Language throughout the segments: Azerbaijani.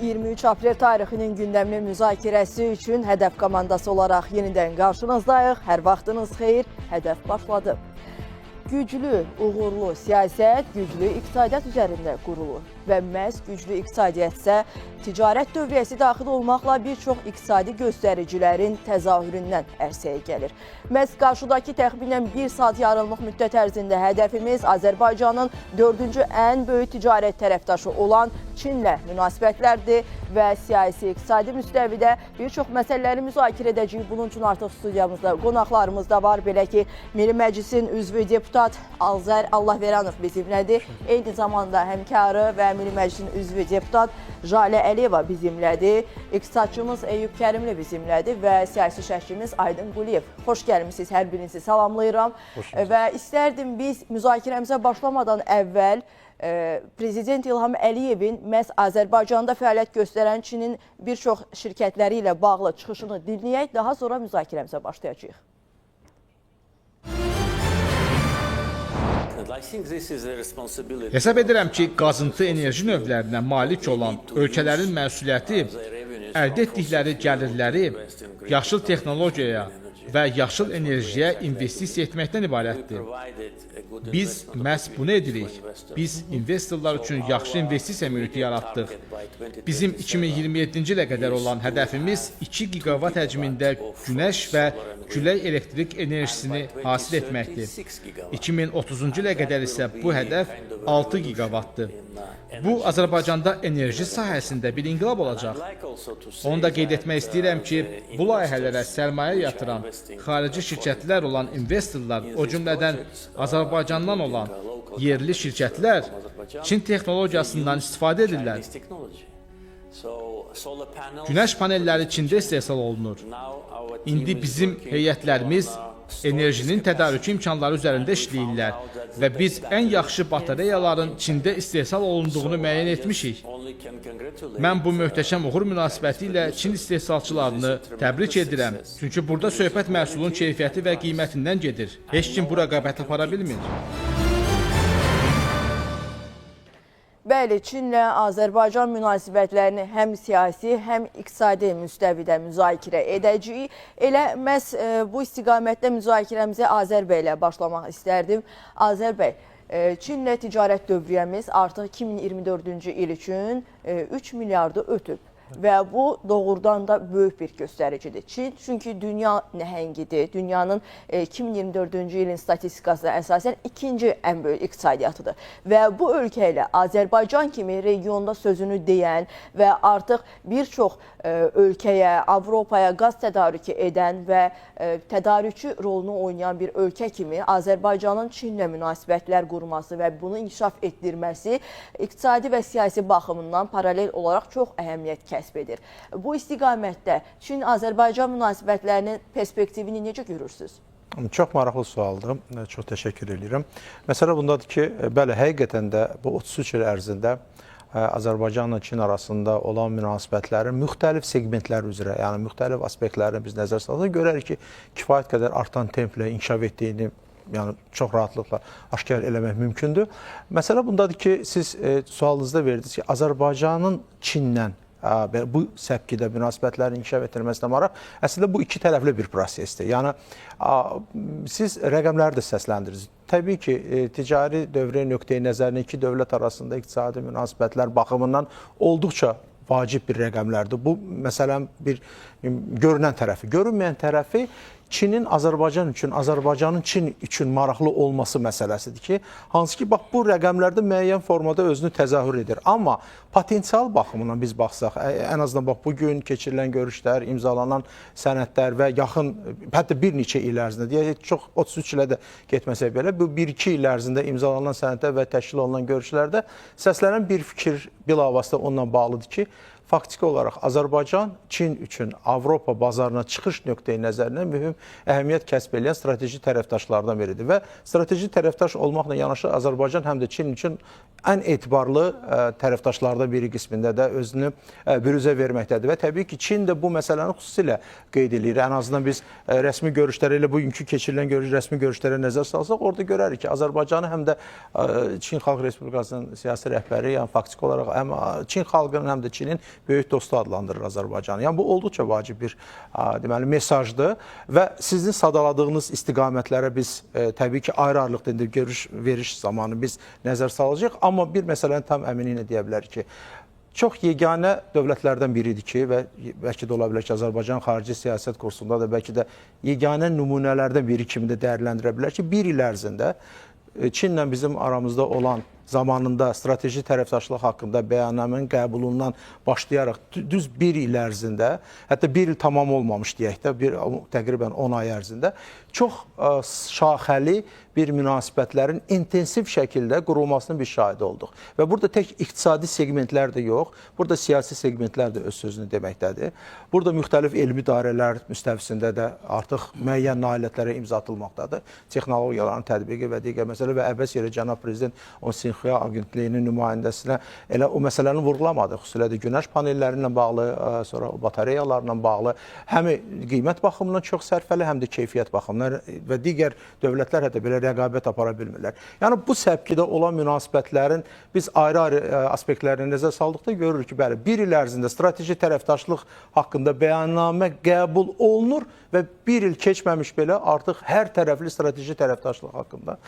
23 aprel tarixinin gündəmli müzakirəsi üçün Hədəf komandası olaraq yenidən qarşınızdayıq. Hər vaxtınız xeyir, Hədəf başladı. Güclü, uğurlu siyasət güclü iqtisadiyyat üzərində qurulur və məhz güclü iqtisadiyyat isə ticarət dövriyyəsi daxil olmaqla bir çox iqtisadi göstəricilərin təzahüründən ərsəyə gəlir. Məhz qarşıdakı təxminən 1 saat yarımlıq müddət ərzində hədəfimiz Azərbaycanın 4-cü ən böyük ticarət tərəfdaşı olan Çinlə münasibətlərdir və siyasi, iqtisadi müstəvidə bir çox məsələləri müzakirə edəcəyik. Bunun üçün artıq studiyamızda qonaqlarımız da var. Belə ki, Milli Məclisin üzvü deputat Azər Allahverhanov bizimlədir. Eyni zamanda həmkarı və Milli Məclisin üzvü deputat Jalə Əliyeva bizimlədir. İqtisadçımız Eyüb Kərimli bizimlədir və siyasi şərhçimiz Aydın Quliyev. Xoş gəlmisiniz, hər birinizi salamlayıram. Və istərdim biz müzakirəmizə başlamadan əvvəl Prezident İlham Əliyevin məhz Azərbaycanda fəaliyyət göstərən Çinin bir çox şirkətləri ilə bağlı çıxışını dinləyək, daha sonra müzakirəmizə başlayacağıq. Hesab edirəm ki, qazıntı enerji növlərinə malik olan ölkələrin məsuliyyəti əldə etdikləri gəlirləri yaşıl texnologiyaya və yaşıl enerjiyə investisiya etməkdən ibarətdir. Biz məhz bunu edirik. Biz investorlar üçün yaxşı investisiya mühiti yaratdıq. Bizim 2027-ci ilə qədər olan hədəfimiz 2 gigavat həcmində günəş və külək elektrik enerjisini hasil etməkdir. 2030-cu ilə qədər isə bu hədəf 6 gigavatdır. Bu, Azərbaycanda enerji sahəsində bir inqilab olacaq. Onu da qeyd etmək istəyirəm ki, bu layihələrə sərmayə yatıran xarici şirkətlər olan investorlar, o cümlədən Azərbaycandan olan yerli şirkətlər Çin texnologiyasından istifadə edirlər. Günəş panelləri Çində istehsal olunur. İndi bizim heyətlərimiz enerjinin tədarükü imkanları üzərində işləyirlər və biz ən yaxşı batareyaların Çində istehsal olunduğunu müəyyən etmişik. Mən bu möhtəşəm uğur münasibəti ilə Çin istehsalçılarını təbrik edirəm. Çünki burada söhbət məhsulun keyfiyyəti və qiymətindən gedir. Heç kim bu rəqabəti apara bilmir. Bəli, Çinlə Azərbaycan münasibətlərini həm siyasi, həm iqtisadi müstəvidə müzakirə edəcəyik. Elə məhz bu istiqamətdə müzakirəmizə Azər bəylə başlamaq istərdim. Azər bəy, Çinlə ticarət dövriyyəmiz artıq 2024-cü il üçün 3 milyardı ötüb. Və bu doğrudan da böyük bir göstəricidir. Çin çünki dünya nəhəngidir. Dünyanın 2024-cü ilin statistikasına əsasən ikinci ən böyük iqtisadiyyatıdır. Və bu ölkə ilə Azərbaycan kimi regionda sözünü deyən və artıq bir çox ölkəyə, Avropaya qaz tədarükü edən və tədarükçü rolunu oynayan bir ölkə kimi Azərbaycanın Çinlə münasibətlər qurması və bunu inkişaf etdirməsi iqtisadi və siyasi baxımından paralel olaraq çox əhəmiyyət kəsb edir. Bu istiqamətdə Çin-Azərbaycan münasibətlərinin perspektivini necə görürsünüz? Çox maraqlı sualdır. Çox təşəkkür edirəm. Məsələ bundadır ki, bəli, həqiqətən də bu 33 il ərzində Azərbaycanla Çin arasında olan münasibətlərin müxtəlif segmentlər üzrə, yəni müxtəlif aspektlərini biz nəzər salsaq, görərik ki, kifayət qədər artan templə inkişaf etdiyini, yəni çox rahatlıqla aşkar eləmək mümkündür. Məsələ bundadır ki, siz sualınızda verdiniz ki, Azərbaycanın Çinlə bu səpkidə münasibətlərin inkişaf etdirməsinə maraq, əslində bu iki tərəfli bir prosesdir. Yəni siz rəqəmləri də səsləndirirsiniz. Təbii ki, ticari dövriyyə nöqteyi nəzərindən iki dövlət arasında iqtisadi münasibətlər baxımından olduqca vacib bir rəqəmlərdir. Bu, məsələn, bir görünən tərəfi. Görünməyən tərəfi Çinin Azərbaycan üçün, Azərbaycanın Çin üçün maraqlı olması məsələsidir ki, hansı ki, bax, bu rəqəmlərdə müəyyən formada özünü təzahür edir. Amma potensial baxımından biz baxsaq, ən azından bax, bugün keçirilən görüşlər, imzalanan sənədlər və yaxın, hətta bir neçə il ərzində, deyək, çox 33 ilə də getməsək belə, bu 1-2 il ərzində imzalanan sənədlər və təşkil olunan görüşlərdə səslənən bir fikir bilavasitə onunla bağlıdır ki, faktiki olaraq Azərbaycan Çin üçün Avropa bazarına çıxış nöqteyi nəzərindən mühüm əhəmiyyət kəsb edən strateji tərəfdaşlardan biridir və strateji tərəfdaş olmaqla yanaşı Azərbaycan həm də Çin üçün ən etibarlı tərəfdaşlardan biri qismində də özünü büruzə verməkdədir və təbii ki, Çin də bu məsələni xüsusilə qeyd eləyir. Ən azından biz rəsmi görüşlərə, elə bugünkü keçirilən rəsmi görüşlərə nəzər salsaq, orada görərik ki, Azərbaycanı həm də Çin Xalq Respublikasının siyasi rəhbəri, yəni faktiki olaraq həm Çin xalqının, həm də Çinin böyük dostu adlandırır Azərbaycanı. Yəni bu olduqca vacib bir deməli mesajdır və sizin sadaladığınız istiqamətlərə biz təbii ki, ayrı-ayrılıqda indi görüş veriş zamanı biz nəzər salacağıq, amma bir məsələni tam əminliklə deyə bilərik ki, çox yeganə dövlətlərdən biridir ki, və bəlkə də ola bilər ki, Azərbaycan xarici siyasət kursunda da bəlkə də yeganə nümunələrdən biri kimi də dəyərləndirə bilər ki, bir il ərzində Çinlə bizim aramızda olan zamanında strateji tərəfdaşlıq haqqında bəyannamənin qəbulundan başlayaraq düz bir il ərzində, hətta bir il tamam olmamış deyək də, təqribən 10 ay ərzində çox şaxəli bir münasibətlərin intensiv şəkildə qurulmasının bir şahidi olduq. Və burada tək iqtisadi segmentlər də yox, burada siyasi segmentlər də öz sözünü deməkdədir. Burada müxtəlif elmi dairələr müstəvisində də artıq müəyyən nailiyyətlərə imza atılmaqdadır. Texnologiyaların tətbiqi və digər məsələ və əbəs yerə cənab prezident o Sinxua agentliyinin nümayəndəsinə elə o məsələni vurğulamadı. Xüsusilə də günəş panelləri ilə bağlı, sonra o batareyalarla bağlı həm qiymət baxımından çox sərfəli, həm də keyfiyyət baxımından və digər dövlətlər hətta belə rəqabət apara bilmirlər. Yəni bu səpkidə olan münasibətlərin biz ayrı-ayrı aspektlərini nəzər saldıqda görürük ki, bəli, bir il ərzində strateji tərəfdaşlıq haqqında bəyannamə qəbul olunur və bir il keçməmiş belə artıq hər tərəfli strateji tərəfdaşlıq haqqında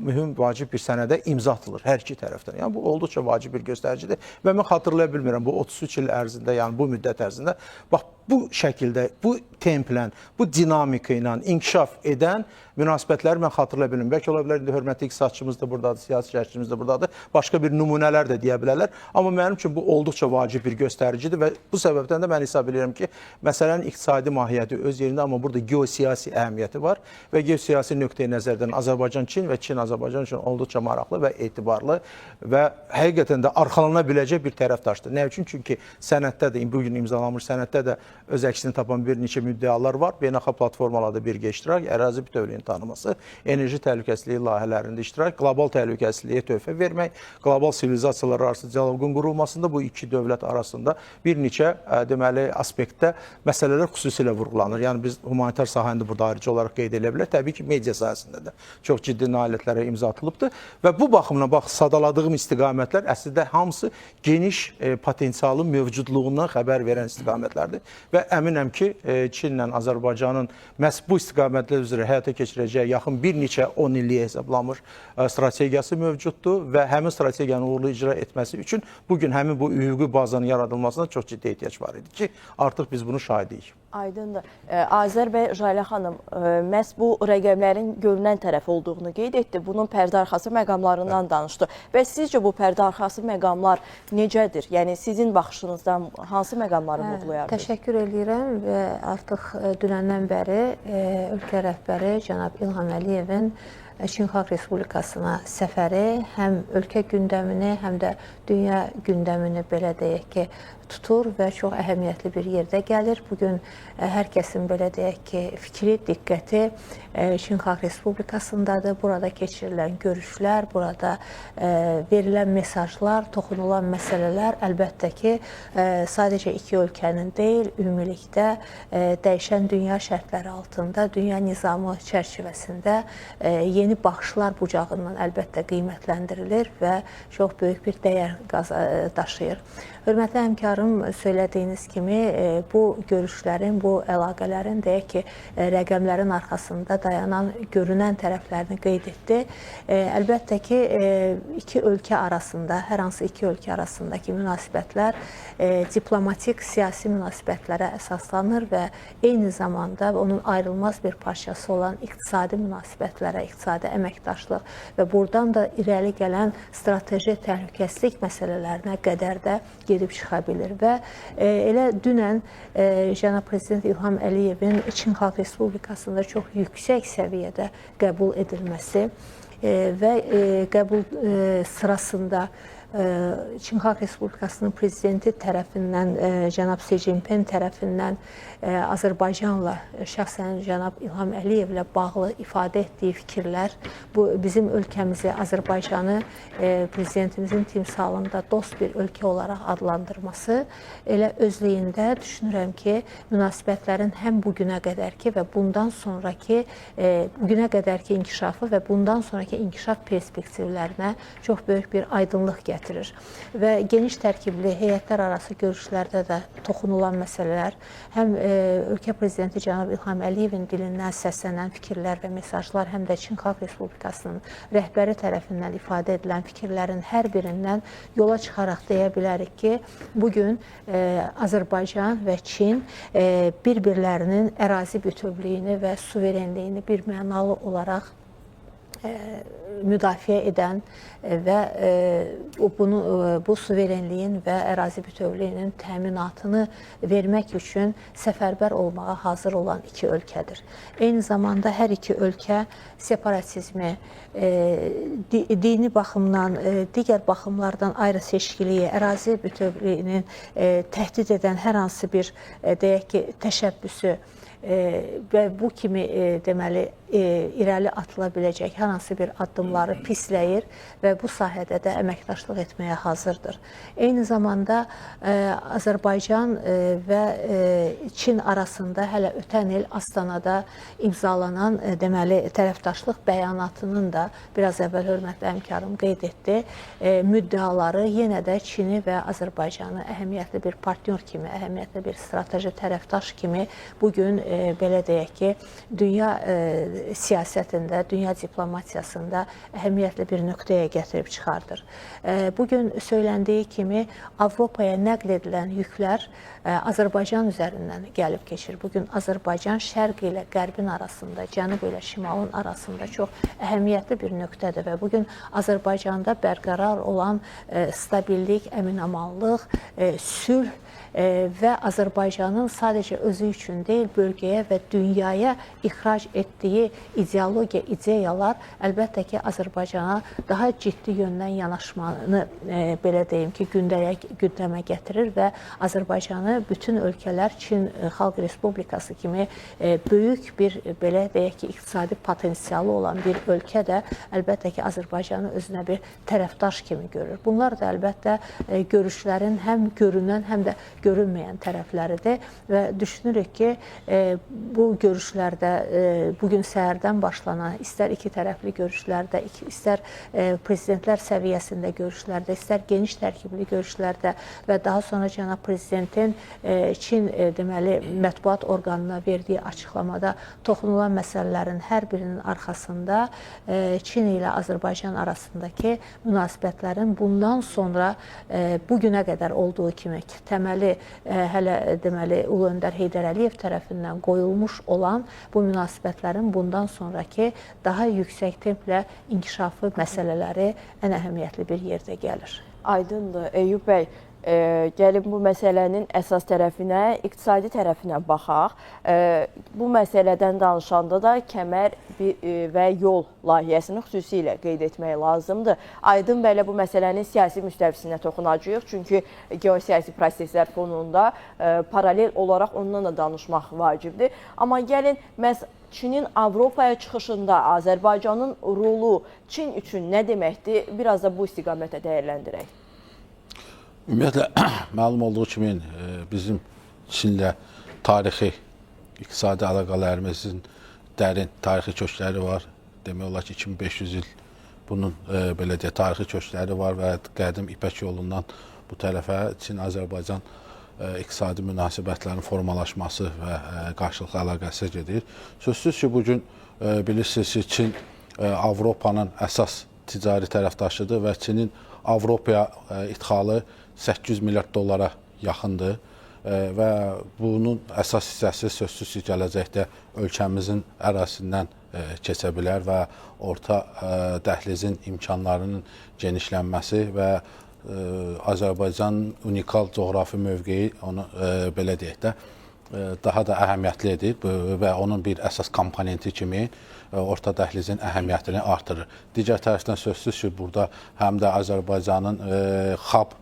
mühüm, vacib bir sənədə imza atılır hər iki tərəfdən. Yəni bu olduqca vacib bir göstəricidir və mən xatırlaya bilmirəm bu 33 il ərzində, yəni bu müddət ərzində bax bu şəkildə, bu templə, bu dinamika ilə inkişaf edən münasibətləri mən xatırlaya bilmirəm. Bəlkə ola bilər indi hörmətli iqtisadçımız da buradadır, siyasi şərhçimiz də buradadır. Başqa bir nümunələr də deyə bilərlər. Amma mənim üçün bu olduqca vacib bir göstəricidir və bu səbəbdən də mən hesab edirəm ki, məsələnin iqtisadi mahiyyəti öz yerində, amma burada geosiyasi əhəmiyyəti var və geosiyasi nöqteyi nəzərdən Azərbaycan-Çin və Çin-Azərbaycan üçün olduqca maraqlı və etibarlı və həqiqətən də arxalana biləcək bir tərəfdaşdır. Nə üçün? Çünki sənəddə də, bu gün imzalanmış sənəddə də öz əksini tapan bir neçə müddəalar var. Beynəlxalq platformalarda birgə iştirak, ərazi bütövlüyünün tanıması, enerji təhlükəsizliyi layihələrində iştirak, qlobal təhlükəsizliyə töhfə vermək, qlobal sivilizasiyalar arası dialoqun qurulmasında bu iki dövlət arasında bir neçə deməli aspektdə məsələlər xüsusilə vurğulanır. Yəni biz humanitar sahəni də burada ayrıca olaraq qeyd edə bilər. Təbii ki, media sahəsində də çox ciddi nailiyyətlərə imza atılıbdır və bu baxımdan bax sadaladığım istiqamətlər əslində hamısı geniş potensialın mövcudluğundan xəbər verən istiqamətlərdir. Və əminəm ki, Çinlə Azərbaycanın məhz bu istiqamətlər üzrə həyata keçirəcəyi yaxın bir neçə 10 illiyə hesablanmış strategiyası mövcuddur və həmin strategiyanın uğurlu icra etməsi üçün bugün həmin bu hüquqi bazanın yaradılmasına çox ciddi ehtiyac var idi ki, artıq biz bunu şahidiyik. Aydındır. Azər bəy, Jalə xanım, məhz bu rəqəmlərin görünən tərəfi olduğunu qeyd etdi. Bunun pərdə arxası məqamlarından danışdı. Bəs sizcə bu pərdə arxası məqamlar necədir? Yəni sizin baxışınızdan hansı məqamları vurğulayardınız? Təşəkkür eləyirəm və artıq dünəndən bəri ölkə rəhbəri cənab İlham Əliyevin Çin Xalq Respublikasına səfəri həm ölkə gündəmini, həm də dünya gündəmini belə deyək ki, tutur və çox əhəmiyyətli bir yerdə gəlir. Bugün hər kəsin belə deyək ki, fikri, diqqəti Çin Xalq Respublikasındadır. Burada keçirilən görüşlər, burada verilən mesajlar, toxunulan məsələlər əlbəttə ki, sadəcə iki ölkənin deyil, ümumilikdə dəyişən dünya şərtləri altında, dünya nizamı çərçivəsində yeni baxışlar bucağından əlbəttə qiymətləndirilir və çox böyük bir dəyər daşıyır. Hörmətli həmkarım, söylədiyiniz kimi bu görüşlərin, bu əlaqələrin deyək ki, rəqəmlərin arxasında dayanan görünən tərəflərini qeyd etdi. Əlbəttə ki, iki ölkə arasında, hər hansı iki ölkə arasındakı münasibətlər diplomatik, siyasi münasibətlərə əsaslanır və eyni zamanda onun ayrılmaz bir parçası olan iqtisadi münasibətlərə, iqtisadi əməkdaşlıq və buradan da irəli gələn strateji təhlükəsizlik məsələlərinə qədər də gedib çıxa bilir və elə dünən cənab Prezident İlham Əliyevin Çin Xalq Respublikasında çox yüksək səviyyədə qəbul edilməsi və qəbul sırasında Çin Xalq Respublikasının prezidenti tərəfindən, cənab Si Cinpin tərəfindən Azərbaycanla, şəxsən cənab İlham Əliyevlə bağlı ifadə etdiyi fikirlər, bu bizim ölkəmizi, Azərbaycanı prezidentimizin timsalında dost bir ölkə olaraq adlandırması elə özlüyündə düşünürəm ki, münasibətlərin həm bu günə qədərki və bundan sonraki bu günə qədərki inkişafı və bundan sonraki inkişaf perspektivlərinə çox böyük bir aydınlıq gətirir. gətirir. Və geniş tərkibli heyətlər arası görüşlərdə də toxunulan məsələlər, həm ölkə prezidenti cənab İlham Əliyevin dilindən səslənən fikirlər və mesajlar, həm də Çin Xalq Respublikasının rəhbəri tərəfindən ifadə edilən fikirlərin hər birindən yola çıxaraq deyə bilərik ki, bugün Azərbaycan və Çin bir-birlərinin ərazi bütövlüyünü və suverenliyini bir mənalı olaraq müdafiə edən və bu suverenliyin və ərazi bütövlüyünün təminatını vermək üçün səfərbər olmağa hazır olan iki ölkədir. Eyni zamanda hər iki ölkə separatizmi, dini baxımdan, digər baxımlardan ayrı seçkiliyi, ərazi bütövlüyünün təhdid edən hər hansı bir, deyək ki, təşəbbüsü və bu kimi deməli irəli atıla biləcək hər hansı bir addımları pisləyir və bu sahədə də əməkdaşlıq etməyə hazırdır. Eyni zamanda Azərbaycan və Çin arasında hələ ötən il Astanada imzalanan deməli tərəfdaşlıq bəyanatının da biraz əvvəl hörmətli həmkarım qeyd etdi, müddəaları yenə də Çini və Azərbaycanı əhəmiyyətli bir partnyor kimi, əhəmiyyətli bir strateji tərəfdaş kimi bugün belə deyək ki, dünya siyasətində, dünya diplomatiyasında əhəmiyyətli bir nöqtəyə gətirib çıxardır. Bugün söyləndiyi kimi Avropaya nəql edilən yüklər Azərbaycan üzərindən gəlib keçir. Bugün Azərbaycan şərq ilə qərbin arasında, cənub ilə şimalın arasında çox əhəmiyyətli bir nöqtədir və bugün Azərbaycanda bərqərar olan stabillik, əminamanlıq, sülh və Azərbaycanın sadəcə özü üçün deyil, bölgəyə və dünyaya ixrac etdiyi ideologiya, ideyalar əlbəttə ki, Azərbaycana daha ciddi yöndən yanaşmanı belə deyim ki, gündəmə gətirir və Azərbaycanı bütün ölkələr Çin Xalq Respublikası kimi böyük bir, belə deyək ki, iqtisadi potensialı olan bir ölkə də əlbəttə ki, Azərbaycanı özünə bir tərəfdaş kimi görür. Bunlar da əlbəttə görüşlərin həm görünən, həm də görünməyən tərəfləridir və düşünürük ki, bu görüşlərdə bugün səhərdən başlanan istər iki tərəfli görüşlərdə, istər prezidentlər səviyyəsində görüşlərdə, istər geniş tərkibli görüşlərdə və daha sonra cənab prezidentin Çin deməli mətbuat orqanına verdiyi açıqlamada toxunulan məsələlərin hər birinin arxasında Çin ilə Azərbaycan arasındakı münasibətlərin bundan sonra bugünə qədər olduğu kimi təməli hələ deməli Ulu Öndər Heydər Əliyev tərəfindən qoyulmuş olan bu münasibətlərin bundan sonraki daha yüksək templə inkişafı məsələləri ən əhəmiyyətli bir yerdə gəlir. Aydındır. Eyyub bəy, gəlin bu məsələnin əsas tərəfinə, iqtisadi tərəfinə baxaq. Bu məsələdən danışanda da kəmər və yol layihəsini xüsusilə qeyd etmək lazımdır. Aydın bəylə bu məsələnin siyasi müstəvisinə toxunacağıq. Çünki geosiyasi proseslər fonunda paralel olaraq ondan da danışmaq vacibdir. Amma gəlin məhz Çinin Avropaya çıxışında Azərbaycanın rolu Çin üçün nə deməkdir? Biraz da bu istiqamətə dəyərləndirək. Ümumiyyətlə, məlum olduğu kimi bizim Çinlə tarixi, iqtisadi əlaqələrimizin dərin tarixi kökləri var. Demək olar ki, 2500 il bunun belə deyək, tarixi kökləri var və qədim İpək yolundan bu tərəfə Çin-Azərbaycan iqtisadi münasibətlərin formalaşması və qarşılıqlı əlaqəsi gedir. Sözsüz ki, bugün bilirsiniz ki, Çin Avropanın əsas ticari tərəfdaşıdır və Çinin Avropaya idxalı 800 milyard dollara yaxındır və bunun əsas hissəsi sözsüz ki, gələcəkdə ölkəmizin ərazisindən keçə bilər və orta dəhlizin imkanlarının genişlənməsi və Azərbaycanın unikal coğrafi mövqeyi onu belə deyək də daha da əhəmiyyətli edir və onun bir əsas komponenti kimi orta dəhlizin əhəmiyyətini artırır. Digər tərəfdən sözsüz ki, burada həm də Azərbaycanın xab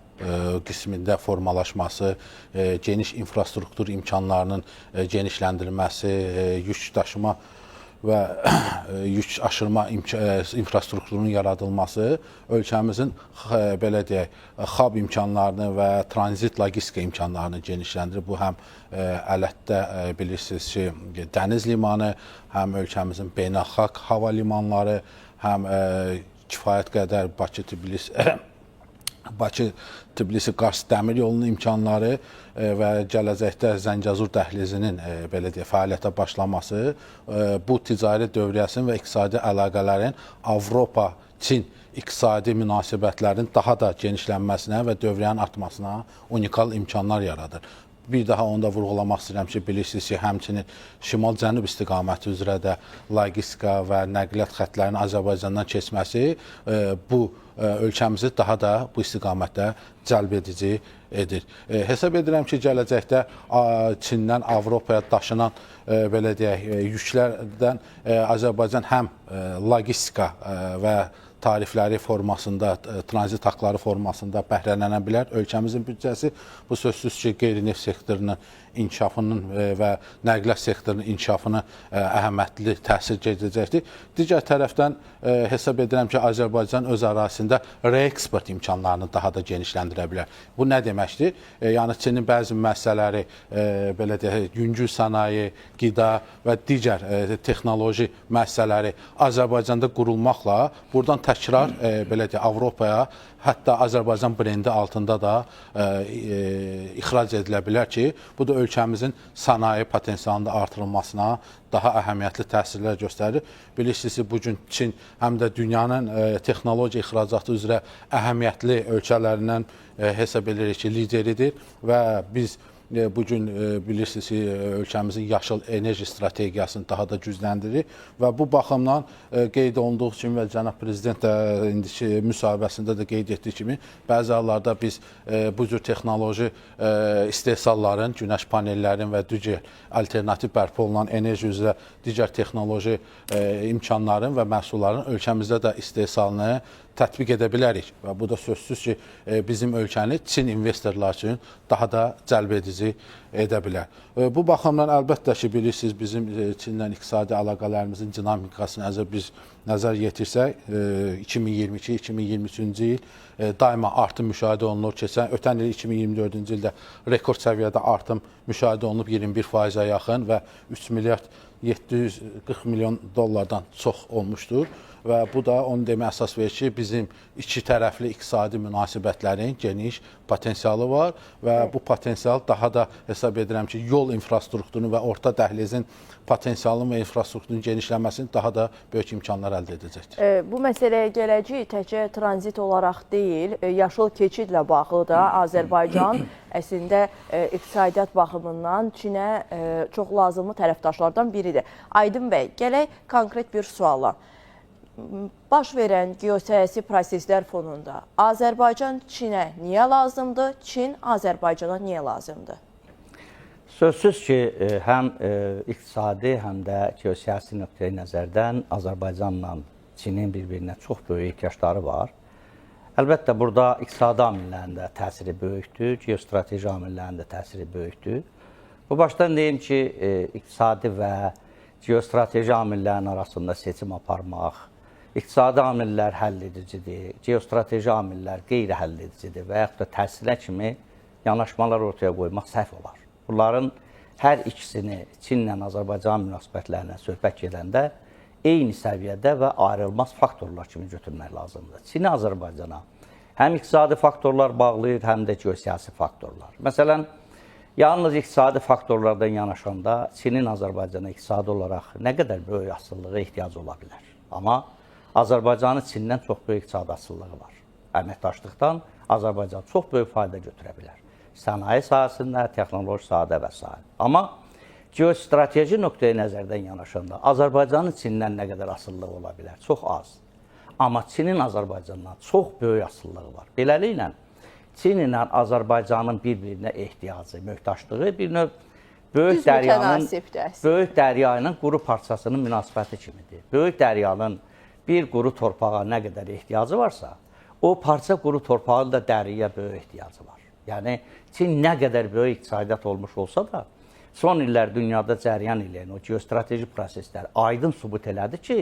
qismində formalaşması, geniş infrastruktur imkanlarının genişləndirilməsi, yük daşıma və yük aşırma infrastrukturunun yaradılması ölkəmizin belə deyək, xab imkanlarını və tranzit logistika imkanlarını genişləndirir. Bu həm Ələtdə bilirsiniz ki, dəniz limanı, həm ölkəmizin beynəlxalq hava limanları, həm kifayət qədər Bakı-Tbilisi Bakı-Tbilisi-Qars dəmir yolunun imkanları və gələcəkdə Zəngəzur dəhlizinin belə deyək, fəaliyyətə başlaması bu ticari dövriyyəsinin və iqtisadi əlaqələrin Avropa-Çin iqtisadi münasibətlərin daha da genişlənməsinə və dövriyyənin artmasına unikal imkanlar yaradır. Bir daha onu da vurğulamaq istəyirəm ki, bilirsiniz ki, həmçinin şimal-cənub istiqaməti üzrə də logistika və nəqliyyat xətlərinin Azərbaycandan keçməsi bu ölkəmizi daha da bu istiqamətdə cəlb edici edir. Hesab edirəm ki, gələcəkdə Çindən Avropaya daşınan belə deyək, yüklərdən Azərbaycan həm logistika və tarifləri formasında, tranzit haqları formasında bəhrələnə bilər. Ölkəmizin büdcəsi bu sözsüz ki, qeyri-neft sektorunun inkişafının və nəqliyyat sektorunun inkişafına əhəmiyyətli təsir edəcəkdir. Digər tərəfdən hesab edirəm ki, Azərbaycan öz ərazisində reeksport imkanlarını daha da genişləndirə bilər. Bu nə deməkdir? Yəni Çinin bəzi müəssisələri belə deyək, yüngül sənaye, qida və digər texnoloji müəssisələri Azərbaycanda qurulmaqla buradan təkrar belə deyək, Avropaya, hətta Azərbaycan brendi altında da ixrac edilə bilər ki, bu da ölkəmizin sənaye potensialının artırılmasına daha əhəmiyyətli təsirlər göstərir. Bilirsiniz ki, bu gün Çin həm də dünyanın texnologiya ixracatı üzrə əhəmiyyətli ölkələrindən hesab edirik ki, lideridir və biz bu gün bilirsiniz ki, ölkəmizin yaşıl enerji strategiyasını daha da gücləndirir və bu baxımdan qeyd olunduğu kimi və cənab prezident də indiki müsahibəsində də qeyd etdiyi kimi bəzi hallarda biz bu cür texnoloji istehsalların, günəş panellərin və digər alternativ bərpa olunan enerji üzrə digər texnoloji imkanların və məhsulların ölkəmizdə də istehsalını tətbiq edə bilərik və bu da sözsüz ki, bizim ölkəni Çin investorlar üçün daha da cəlb edici edə bilər. Bu baxımdan əlbəttə ki, bilirsiniz, bizim Çinlə iqtisadi əlaqələrimizin dinamikasını əgər biz nəzər yetirsək, 2022-2023-cü il daima artım müşahidə olunur. Keçən ötən il 2024-cü ildə rekord səviyyədə artım müşahidə olunub 21%-ə yaxın və 3 milyard 740 milyon dollardan çox olmuşdur və bu da onu demək əsas verir ki, bizim iki tərəfli iqtisadi münasibətlərin geniş potensialı var və bu potensial daha da hesab edirəm ki, yol infrastrukturunun və orta dəhlizin potensialının və infrastrukturunun genişlənməsinin daha da böyük imkanlar əldə edəcəkdir. Bu məsələyə gələcəyik, təkcə tranzit olaraq deyil, yaşıl keçidlə bağlı da Azərbaycan əslində iqtisadiyyat baxımından Çinə çox lazımlı tərəfdaşlardan biridir. Aydın bəy, gələk konkret bir suala. Baş verən geosiyasi proseslər fonunda Azərbaycan Çinə niyə lazımdır, Çin Azərbaycana niyə lazımdır? Sözsüz ki, həm iqtisadi, həm də geosiyasi nöqteyi nəzərdən Azərbaycanla Çinin bir-birinə çox böyük ehtiyacları var. Əlbəttə, burada iqtisadi amillərin də təsiri böyükdür, geostrateji amillərin də təsiri böyükdür. Bu başdan deyim ki, iqtisadi və geostrateji amillərin arasında seçim aparmaq, iqtisadi amillər həll edicidir, geostrateji amillər qeyri-həll edicidir və yaxud da tərsinə kimi yanaşmalar ortaya qoymaq səhv olar. Bunların hər ikisini Çinlə Azərbaycan münasibətlərinə söhbət gedəndə eyni səviyyədə və ayrılmaz faktorlar kimi götürmək lazımdır. Çini Azərbaycana həm iqtisadi faktorlar bağlayır, həm də geosiyasi faktorlar. Məsələn, yalnız iqtisadi faktorlardan yanaşanda Çinin Azərbaycana iqtisadi olaraq nə qədər böyük asılılığa ehtiyacı ola bilər. Amma Azərbaycanın Çindən çox böyük iqtisadi asılılığı var. Əməkdaşlıqdan Azərbaycan çox böyük fayda götürə bilər. Sənaye sahəsində, texnoloji sahədə və s. Amma geostrateji nöqteyi nəzərdən yanaşanda Azərbaycanın Çindən nə qədər asılılığı ola bilər? Çox az. Amma Çinin Azərbaycandan çox böyük asılılığı var. Beləliklə, Çin ilə Azərbaycanın bir-birinə ehtiyacı, möhtaçlığı bir növ böyük dəryanın böyük dərya ilə quru parçasının münasibəti kimidir. Böyük dəryanın bir quru torpağa nə qədər ehtiyacı varsa, o parça quru torpağın da dəriyə böyük ehtiyacı var. Yəni Çin nə qədər böyük iqtisadiyyat olmuş olsa da, son illər dünyada cəryan eləyən o geostrateji proseslər aydın sübut elədi ki,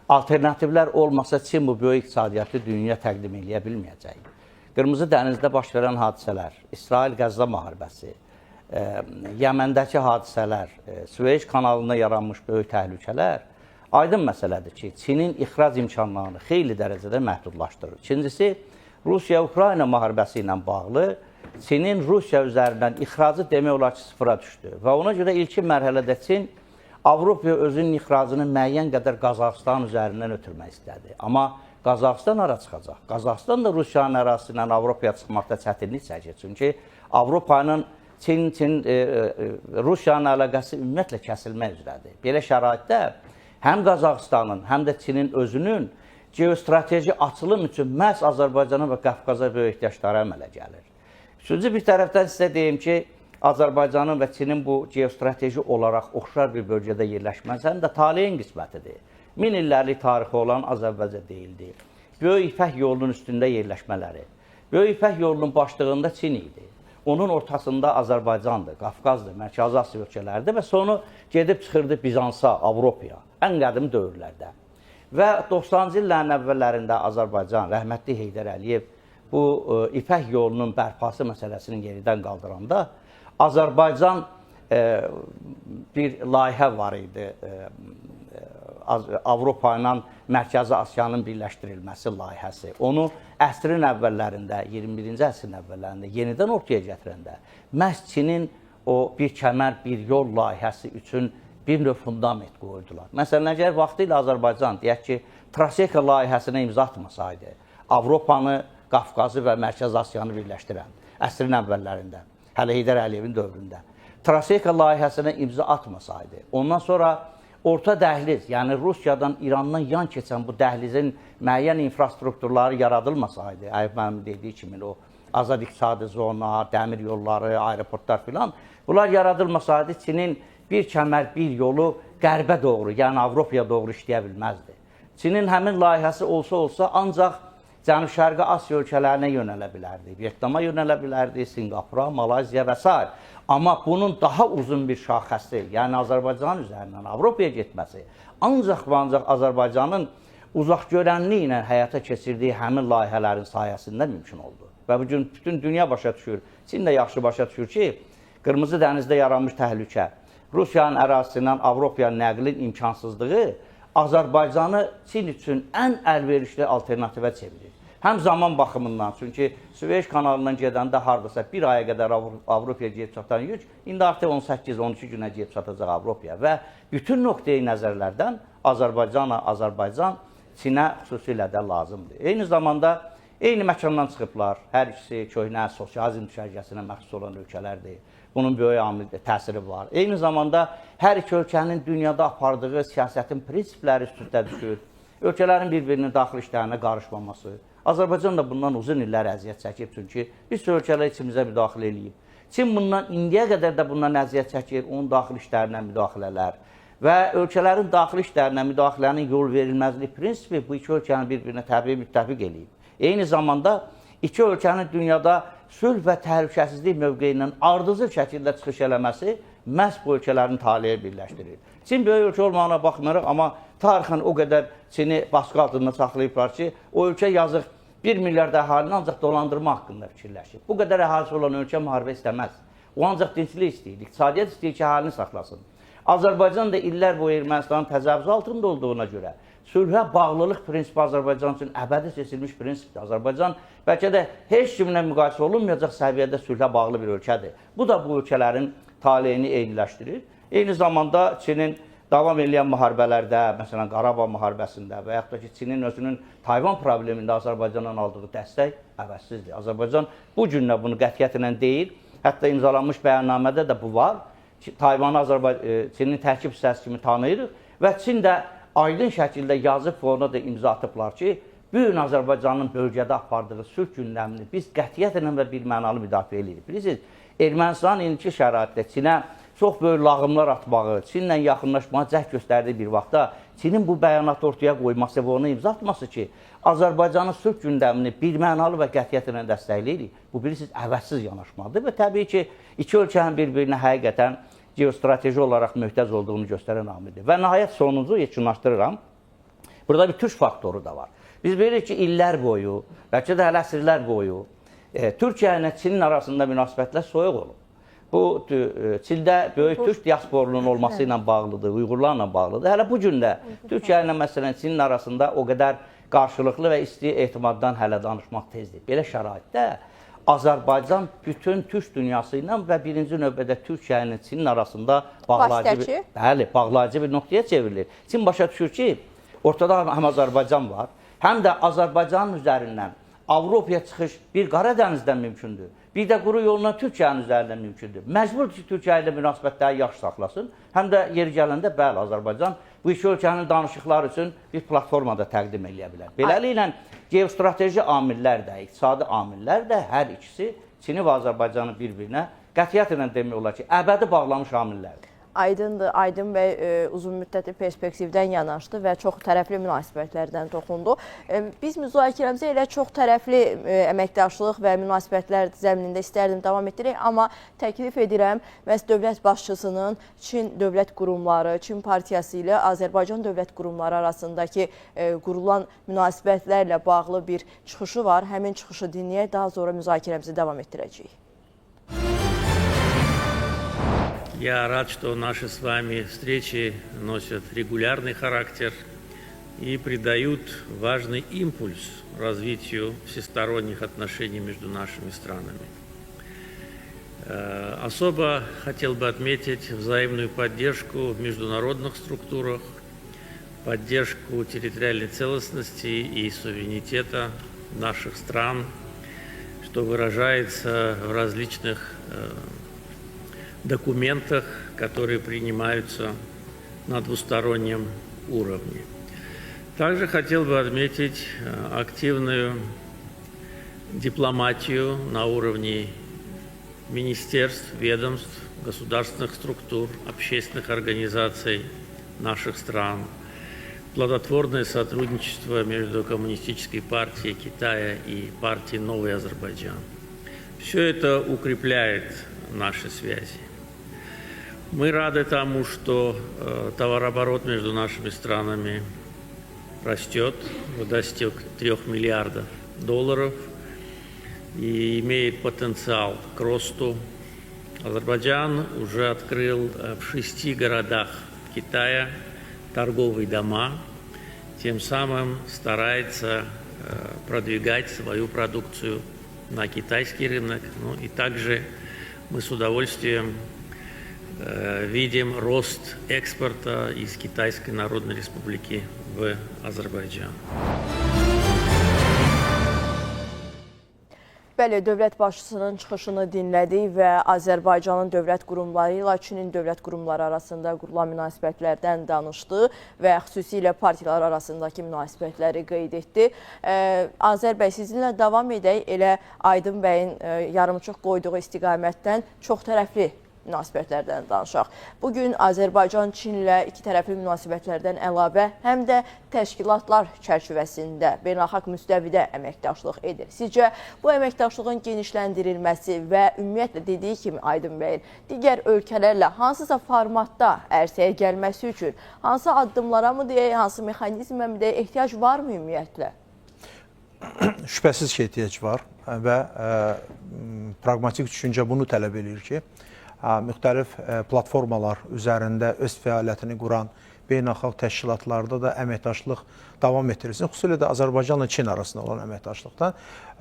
alternativlər olmasa Çin bu böyük iqtisadiyyatı dünyaya təqdim eləyə bilməyəcək. Qırmızı dənizdə baş verən hadisələr, İsrail-Qəzza müharibəsi, Yəməndəki hadisələr, Süveyş kanalında yaranmış böyük təhlükələr aydın məsələdir ki, Çinin ixrac imkanlarını xeyli dərəcədə məhdudlaşdırır. İkincisi, Rusiya-Ukrayna müharibəsi ilə bağlı Çinin Rusiya üzərindən ixracı demək olar ki, sıfıra düşdü. Və ona görə ilkin mərhələdə Çin Avropaya özünün ixracını müəyyən qədər Qazaxıstan üzərindən ötürmək istədi. Amma Qazaxıstan hara çıxacaq? Qazaxıstan da Rusiyanın ərazisi ilə Avropaya çıxmaqda çətinlik çəkir. Çünki Avropanın Çin, Rusiyanın əlaqəsi ümumiyyətlə kəsilmək üzrədir. Belə şəraitdə həm Qazaxıstanın, həm də Çinin özünün geostrateji açılım üçün məhz Azərbaycana və Qafqaza böyük ehtiyacları əmələ gəlir. Üçüncü bir tərəfdən sizə deyim ki, Azərbaycanın və Çinin bu geostrateji olaraq oxşar bir bölgədə yerləşməsi həm də taleyin qismətidir. Min illərlik tarixi olan az əvvəlcə deyildi. Böyük İpək yolunun üstündə yerləşmələri. Böyük İpək yolunun başlığında Çin idi. Onun ortasında Azərbaycandır, Qafqazdır, Mərkəzi Asiya ölkələridir və sonu gedib çıxırdı Bizansa, Avropaya, ən qədim dövrlərdə. Və 90-cı illərin əvvəllərində Azərbaycan, rəhmətli Heydər Əliyev bu İpək yolunun bərpası məsələsini yenidən qaldıranda Azərbaycan bir layihə var idi, Avropa ilə Mərkəzi Asiyanın birləşdirilməsi layihəsi. Onu əsrin əvvəllərində, 21-ci əsrin əvvəllərində yenidən ortaya gətirəndə məhz Çinin o bir kəmər, bir yol layihəsi üçün bir növ fundament qoydular. Məsələn, əgər vaxtilə Azərbaycan, deyək ki, Traseka layihəsinə imza atmasaydı, Avropanı, Qafqazı və Mərkəzi Asiyanı birləşdirən əsrin əvvəllərində, hələ Heydər Əliyevin dövründə Traseka layihəsinə imza atmasaydı, ondan sonra orta dəhliz, yəni Rusiyadan, İrandan yan keçən bu dəhlizin müəyyən infrastrukturları yaradılmasaydı, Əyub müəllimin dediyi kimi o azad iqtisadi zona, dəmir yolları, aeroportlar filan, bunlar yaradılmasaydı Çinin bir kəmər, bir yolu qərbə doğru, yəni Avropaya doğru işləyə bilməzdi. Çinin həmin layihəsi olsa-olsa ancaq Cənub-Şərqi Asiya ölkələrinə yönələ bilərdi, Vyetnama yönələ bilərdi, Sinqapura, Malayziya və s. Amma bunun daha uzun bir şaxəsi, yəni Azərbaycan üzərindən Avropaya getməsi, ancaq və ancaq Azərbaycanın uzaqgörənliyi ilə həyata keçirdiyi həmin layihələrin sayəsində mümkün oldu. Və bugün bütün dünya başa düşür, Çin də yaxşı başa düşür ki, Qırmızı dənizdə yaranmış təhlükə, Rusiyanın ərazisindən Avropaya nəqlin imkansızlığı Azərbaycanı Çin üçün ən əlverişli alternativə çevirir. Həm zaman baxımından, çünki Süveyş kanalından gedəndə hardasa bir aya qədər Avropaya gedib çatan yük, indi artıq 18-12 günə gedib çatacaq Avropaya və bütün nöqteyi nəzərlərdən Azərbaycan Çinə xüsusilə də lazımdır. Eyni zamanda eyni məkandan çıxıblar. Hər ikisi köhnə sosializm düşərgəsinə məxsus olan ölkələrdir. Bunun böyük amil təsiri var. Eyni zamanda hər iki ölkənin dünyada apardığı siyasətin prinsipləri üst-üstə düşür. Ölkələrin bir-birinin daxili işlərinə qarışmaması. Azərbaycan da bundan uzun illər əziyyət çəkib, çünki bir sürü ölkələr içimizə müdaxilə eləyib. Çin bundan indiyə qədər də bundan əziyyət çəkir, onun daxili işlərinə müdaxilələr və ölkələrin daxili işlərinə müdaxilənin yol verilməzlik prinsipi bu iki ölkənin bir-birinə təbii müttəfiq eləyib. Eyni zamanda iki ölkənin dünyada sülh və təhlükəsizlik mövqeyindən ardıcıl şəkildə çıxış eləməsi məhz bu ölkələrin taleyi birləşdirir. Çin böyük ölkə olmağına baxmayaraq, amma tarixən o qədər Çini baskı altında saxlayıblar ki, o ölkə yazıq 1 milyard əhalini ancaq dolandırma haqqında fikirləşir. Bu qədər əhalisi olan ölkə müharibə istəməz. O ancaq dinclik istəyir, iqtisadiyyat istəyir ki, əhalini saxlasın. Azərbaycan da illər boyu Ermənistanın təcavüzü altında olduğuna görə sülhə bağlılıq prinsipi Azərbaycan üçün əbədi seçilmiş prinsipdir. Azərbaycan bəlkə də heç kimlə müqayisə olunmayacaq səviyyədə sülhə bağlı bir ölkədir. Bu da bu ölkələrin taleyini eyniləşdirir. Eyni zamanda Çinin davam eləyən müharibələrdə, məsələn Qarabağ müharibəsində və yaxud da ki, Çinin özünün Tayvan problemində Azərbaycandan aldığı dəstək əvəzsizdir. Azərbaycan bu gün də bunu qətiyyətlə deyir. Hətta imzalanmış bəyannamədə də bu var. Tayvanı Çinin tərkib hissəsi kimi tanıyırıq və Çin də aydın şəkildə yazıb və ona da imza atıblar ki, bu gün Azərbaycanın bölgədə apardığı sülh gündəmini biz qətiyyətlə və birmənalı müdafiə edirik. Bilirsiniz, Ermənistan indiki şəraitdə Çinə çox böyük lağımlar atmağı, Çinlə yaxınlaşmağa cəhd göstərdiyi bir vaxtda Çinin bu bəyanatı ortaya qoyması və ona imza atması ki, Azərbaycanın sülh gündəmini birmənalı və qətiyyətlə dəstəkləyirik. Bu, bilirsiniz, əvəzsiz yanaşmadır və təbii ki, iki ölkənin bir-birinə həqiqətən geostrateji olaraq möhtac olduğunu göstərən amildir. Və nəhayət sonuncu yekunlaşdırıram. Burada bir türk faktoru da var. Biz bilirik ki, illər boyu, bəlkə də hələ əsrlər boyu Türkiyə ilə Çinin arasında münasibətlər soyuq olub. Bu Çində böyük türk diasporunun olması ilə bağlıdır, Uyğurlarla bağlıdır. Hələ bu gün də Türkiyə ilə məsələn Çinin arasında o qədər Qarşılıqlı və isti etimaddan hələ danışmaq tezdir. Belə şəraitdə Azərbaycan bütün türk dünyası ilə və birinci növbədə Türkiyə ilə Çinin arasında bağlayıcı bir, bəli, bağlayıcı bir nöqtəyə çevrilir. Çin başa düşür ki, ortada həm Azərbaycan var, həm də Azərbaycanın üzərindən Avropaya çıxış bir Qaradənizdən mümkündür. Bir də quru yolla Türkiyənin üzərindən mümkündür. Məcburdur ki, Türkiyə ilə münasibətləri yaxşı saxlasın. Həm də yeri gələndə bəli, Azərbaycan bu iki ölkənin danışıqları üçün bir platforma da təqdim eləyə bilər. Beləliklə geostrateji amillər də, iqtisadi amillər də hər ikisi Çini və Azərbaycanı bir-birinə qətiyyətlə demək olar ki, əbədi bağlamış amillərdir. Aydındır. Aydın bəy uzun müddətli perspektivdən yanaşdı və çox tərəfli münasibətlərdən toxundu. Biz müzakirəmizə elə çox tərəfli əməkdaşlıq və münasibətlər zəminində istərdim davam etdirək, amma təklif edirəm məhz dövlət başçısının Çin dövlət qurumları, Çin partiyası ilə Azərbaycan dövlət qurumları arasındakı qurulan münasibətlərlə bağlı bir çıxışı var. Həmin çıxışı dinləyək, daha sonra müzakirəmizi davam etdirəcəyik. Я рад, что наши с вами встречи носят регулярный характер и придают важный импульс развитию всесторонних отношений между нашими странами. Особо хотел бы отметить взаимную поддержку в международных структурах, поддержку территориальной целостности и суверенитета наших стран, что выражается в различных документах, которые принимаются на двустороннем уровне. Также хотел бы отметить активную дипломатию на уровне министерств, ведомств, государственных структур, общественных организаций наших стран, плодотворное сотрудничество между Коммунистической партией Китая и партией Новый Азербайджан. Все это укрепляет наши связи. Мы рады тому, что товарооборот между нашими странами растет, достиг 3 миллиардов долларов и имеет потенциал к росту. Азербайджан уже открыл в 6 городах Китая торговые дома, тем самым старается продвигать свою продукцию на китайский рынок. Ну и также мы с удовольствием видим рост экспорта из Китайской Народной Республики в Азербайджан. Bəli, dövlət başçısının çıxışını dinlədik və Azərbaycanın dövlət qurumları ilə Çinin dövlət qurumları arasında qurulan münasibətlərdən danışdı və xüsusilə partiyalar arasındakı münasibətləri qeyd etdi. Azər bəy, sizinlə davam edək. Elə Aydın bəyin yarımçıq qoyduğu istiqamətdən çox tərəfli münasibətlərdən danışaq. Bugün Azərbaycan Çinlə iki tərəfli münasibətlərdən əlavə həm də təşkilatlar çərçivəsində beynəlxalq müstəvidə əməkdaşlıq edir. Sizcə bu əməkdaşlığın genişləndirilməsi və ümumiyyətlə dediyi kimi Aydın bəyin digər ölkələrlə hansısa formatda ərsəyə gəlməsi üçün hansı addımlara mı deyək, hansı mexanizmə mi deyək, ehtiyac varmı ümumiyyətlə? Şübhəsiz ki, ehtiyac var və praqmatik düşüncə bunu tələb eləyir ki, müxtəlif platformalar üzərində öz fəaliyyətini quran beynəlxalq təşkilatlarda da əməkdaşlıq davam etdirilsin. Xüsusilə də Azərbaycanla Çin arasında olan əməkdaşlıqda.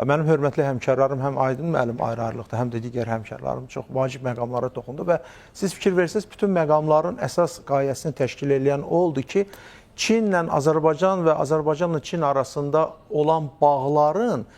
Mənim hörmətli həmkarlarım həm Aydın müəllim ayrı-ayrılıqda, həm də digər həmkarlarım çox vacib məqamlara toxundu və siz fikir verirsiniz, bütün məqamların əsas qayəsini təşkil eləyən o oldu ki, Çinlə Azərbaycan və Azərbaycanla Çin arasında olan bağların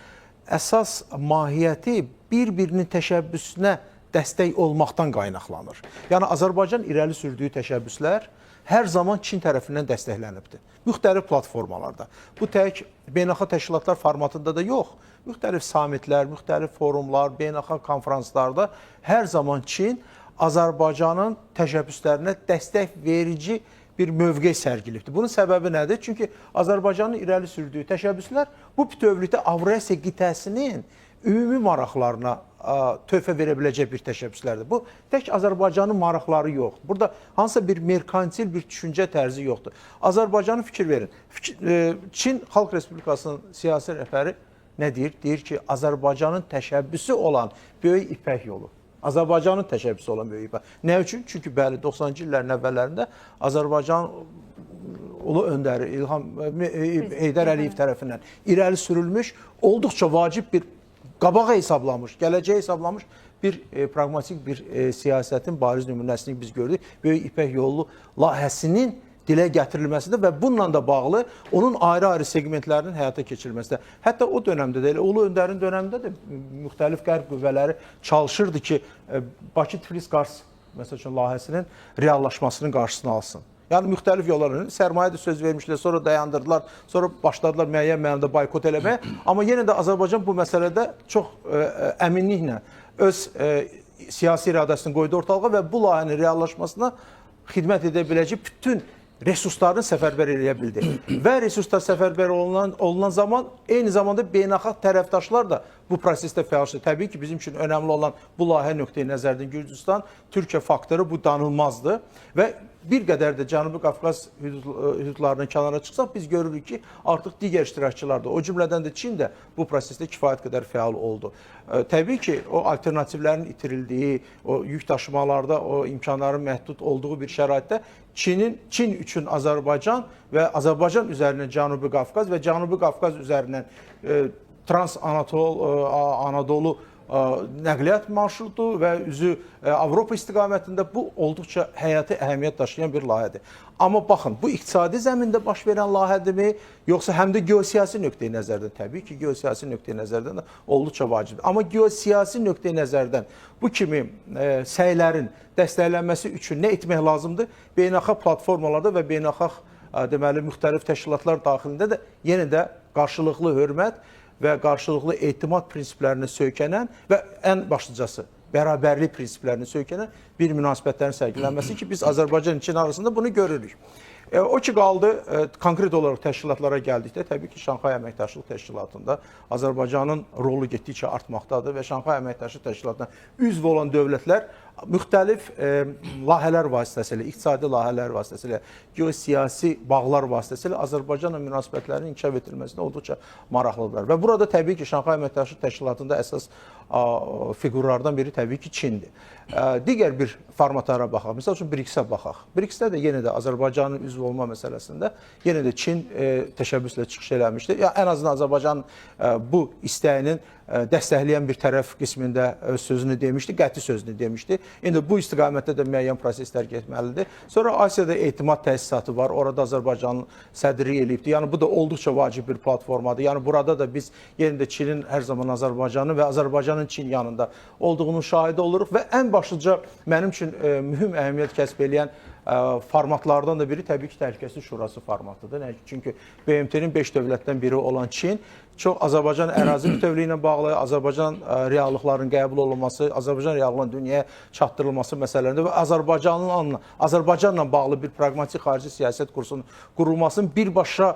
əsas mahiyyəti bir-birinin təşəbbüsünə dəstək olmaqdan qaynaqlanır. Yəni Azərbaycan irəli sürdüyü təşəbbüslər hər zaman Çin tərəfindən dəstəklənibdir. Müxtəlif platformalarda. Bu tək beynəlxalq təşkilatlar formatında da yox, müxtəlif samitlər, müxtəlif forumlar, beynəlxalq konfranslarda hər zaman Çin Azərbaycanın təşəbbüslərinə dəstək verici bir mövqe sərgilibdir. Bunun səbəbi nədir? Çünki Azərbaycanın irəli sürdüyü təşəbbüslər bu bütövlükdə Avrasiya qitəsinin ümumi maraqlarına töhfə verə biləcək bir təşəbbüslərdir. Bu tək Azərbaycanın maraqları yoxdur. Burada hansısa bir merkantil bir düşüncə tərzi yoxdur. Azərbaycanı fikir verin. Çin Xalq Respublikasının siyasi rəhbəri nə deyir? Deyir ki, Azərbaycanın təşəbbüsü olan Böyük İpək yolu. Azərbaycanın təşəbbüsü olan Böyük İpək. Nə üçün? Çünki bəli, 90-cı illərin əvvəllərində Azərbaycan ulu öndəri Heydər Əliyev tərəfindən irəli sürülmüş olduqca vacib bir qabağa hesablanmış, gələcəyə hesablanmış bir praqmatik bir siyasətin bariz nümunəsini biz gördük. Böyük İpək Yolu layihəsinin dilə gətirilməsində və bununla da bağlı onun ayrı-ayrı segmentlərinin həyata keçirilməsində. Hətta o dönəmdə də, elə Ulu Öndərin dönəmində də müxtəlif qərb qüvvələri çalışırdı ki, Bakı-Tiflis-Qars məsəl üçün layihəsinin reallaşmasının qarşısını alsın. Yəni müxtəlif yollarla sərmayə də söz vermişlər, sonra dayandırdılar, sonra başladılar müəyyən mənada boykot eləməyə. Amma yenə də Azərbaycan bu məsələdə çox əminliklə öz siyasi iradəsini qoydu ortalığa və bu layihənin reallaşmasına xidmət edə biləcək bütün resurslarını səfərbər eləyə bildi. Və resurslar səfərbər olunan zaman eyni zamanda beynəlxalq tərəfdaşlar da bu prosesdə fəal. Təbii ki, bizim üçün önəmli olan bu layihə nöqteyi nəzərdən Gürcüstan, Türkiyə faktoru bu danılmazdır və bir qədər də Cənubi Qafqaz hüdudlarından kənara çıxsaq, biz görürük ki, artıq digər iştirakçılar da, o cümlədən də Çin də bu prosesdə kifayət qədər fəal oldu. Təbii ki, o alternativlərin itirildiyi, o yük daşımalarda o imkanların məhdud olduğu bir şəraitdə Çin üçün Azərbaycan və Azərbaycan üzərindən Cənubi Qafqaz və Cənubi Qafqaz üzərindən Trans-Anadolu Anadolu nəqliyyat marşrutu və üzü Avropa istiqamətində bu olduqca həyati əhəmiyyət daşıyan bir layihədir. Amma baxın, bu iqtisadi zəmində baş verən layihədirmi, yoxsa həm də geosiyasi nöqteyi nəzərdən? Təbii ki, geosiyasi nöqteyi nəzərdən də olduqca vacibdir. Amma geosiyasi nöqteyi nəzərdən bu kimi səylərin dəstəklənməsi üçün nə etmək lazımdır? Beynəlxalq platformalarda və beynəlxalq deməli müxtəlif təşkilatlar daxilində də yenə də qarşılıqlı hörmət və qarşılıqlı etimad prinsiplərinə söykənən və ən başlıcası bərabərlik prinsiplərinə söykənən bir münasibətlərin sərgilənməsi ki, biz Azərbaycan Çin arasında bunu görürük. O ki qaldı, konkret olaraq təşkilatlara gəldikdə, təbii ki, Şanxay Əməkdaşlıq Təşkilatında Azərbaycanın rolu getdikcə artmaqdadır və Şanxay Əməkdaşlıq Təşkilatına üzv olan dövlətlər müxtəlif layihələr vasitəsilə, iqtisadi layihələr vasitəsilə, geosiyasi bağlar vasitəsilə Azərbaycanla münasibətlərinin inkişaf etdirilməsinə olduqca maraqlıdırlar. Və burada təbii ki, Şanxay Əməkdaşlıq Təşkilatında əsas fiqurlardan biri təbii ki, Çindir. Digər bir formatlara baxaq. Məsəl üçün BRICS-ə baxaq. BRICS-də də yenə də Azərbaycanın üzv olma məsələsində yenə də Çin təşəbbüslə çıxış eləmişdi. Ya ən azından Azərbaycanın bu istəyinin dəstəkləyən bir tərəf qismində öz sözünü demişdi, qəti sözünü demişdi. İndi bu istiqamətdə də müəyyən proseslər getməlidir. Sonra Asiyada etimad təsisatı var. Orada Azərbaycanın sədrlik eləyibdir. Yəni bu da olduqca vacib bir platformadır. Yəni burada da biz yenə də Çinin hər zaman Azərbaycanın və Azərbaycanın Çin yanında olduğunun şahidi oluruq və ən başlıca mənim üçün mühüm əhəmiyyət kəsb eləyən formatlardan da biri təbii ki, Təhlükəsizlik Şurası formatıdır. Çünki BMT-nin 5 dövlətdən biri olan Çin çox Azərbaycan ərazi bütövlüyü ilə bağlı, Azərbaycan reallıqlarının qəbul olunması, Azərbaycan reallığının dünyaya çatdırılması məsələlərində və Azərbaycanla bağlı bir praqmatik xarici siyasət kursunun qurulmasının birbaşa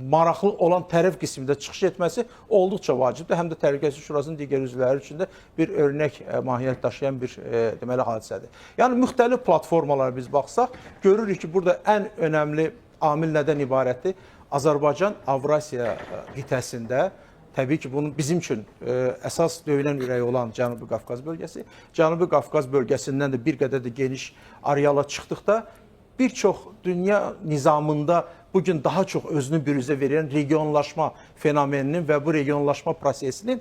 maraqlı olan tərəf qismində çıxış etməsi olduqca vacibdir. Həm də Təhlükəsizlik Şurasının digər üzvləri üçün də bir örnək mahiyyət daşıyan bir deməli hadisədir. Yəni müxtəlif platformalara biz baxsaq, görürük ki, burada ən önəmli amil nədən ibarətdir? Azərbaycan Avrasiya qitəsində təbii ki, bunun bizim üçün əsas döyülən ürəyi olan Cənubi Qafqaz bölgəsi, Cənubi Qafqaz bölgəsindən də bir qədər də geniş areala çıxdıqda bir çox dünya nizamında bugün daha çox özünü büruzə verən regionlaşma fenomeninin və bu regionlaşma prosesinin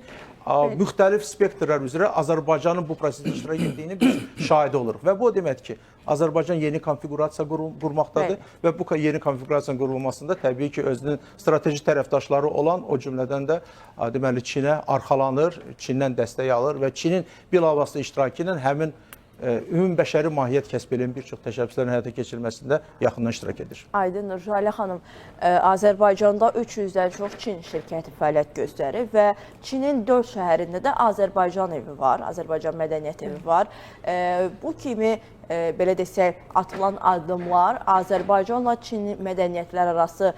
müxtəlif spektrlər üzrə Azərbaycanın bu prosesdə iştirak etdiyini biz şahid oluruq. Və bu o deməkdir ki, Azərbaycan yeni konfiqurasiya qurmaqdadır və bu yeni konfiqurasiyanın qurulmasında təbii ki, özünün strateji tərəfdaşları olan, o cümlədən də deməli Çinə arxalanır, Çindən dəstək alır və Çinin bilavasitə iştirakı ilə həmin ümumbəşəri mahiyyət kəsb edən bir çox təşəbbüslərin həyata keçirilməsində yaxından iştirak edir. Aydındır. Jalə xanım, Azərbaycanda 300-dən çox Çin şirkəti fəaliyyət göstərir və Çinin 4 şəhərində də Azərbaycan evi var, Azərbaycan Mədəniyyət evi var. Bu kimi, belə desək, atılan addımlar Azərbaycanla Çin mədəniyyətlər arası,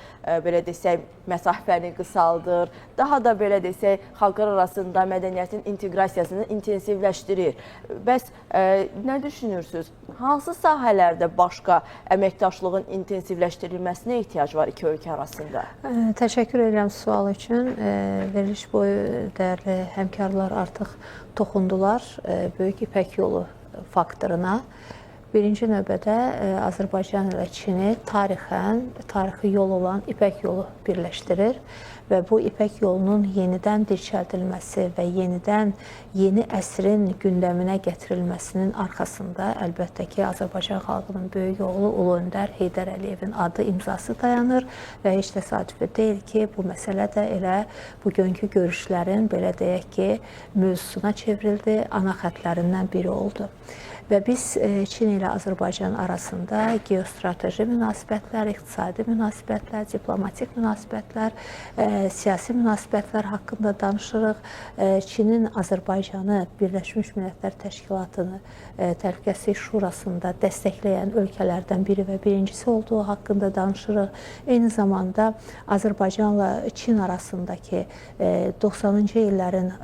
belə desək, məsafəni qısaldır. Daha da, belə desək, xalqlar arasında mədəniyyətin inteqrasiyasını intensivləşdirir. Bəs nə düşünürsünüz? Hansı sahələrdə başqa əməkdaşlığın intensivləşdirilməsinə ehtiyac var iki ölkə arasında? Təşəkkür edirəm sual üçün. Veriliş boyu dəyərli həmkarlar artıq toxundular Böyük İpək Yolu faktoruna. Birinci növbədə Azərbaycan ilə Çini tarixən, tarixi yol olan İpək yolu birləşdirir və bu İpək yolunun yenidən dirçəldilməsi və yenidən yeni əsrin gündəminə gətirilməsinin arxasında əlbəttə ki, Azərbaycan xalqının böyük oğlu Ulu Öndər Heydər Əliyevin adı, imzası dayanır və heç təsadüfi deyil ki, bu məsələ də elə bugünkü görüşlərin, belə deyək ki, mövzusuna çevrildi, ana xətlərindən biri oldu. Və biz Çin ilə Azərbaycan arasında geostrateji münasibətlər, iqtisadi münasibətlər, diplomatik münasibətlər, siyasi münasibətlər haqqında danışırıq. Çinin Azərbaycanı Birləşmiş Millətlər Təşkilatını Təhlükəsizlik Şurasında dəstəkləyən ölkələrdən biri və birincisi olduğu haqqında danışırıq. Eyni zamanda Azərbaycanla Çin arasındakı 90-cı illərin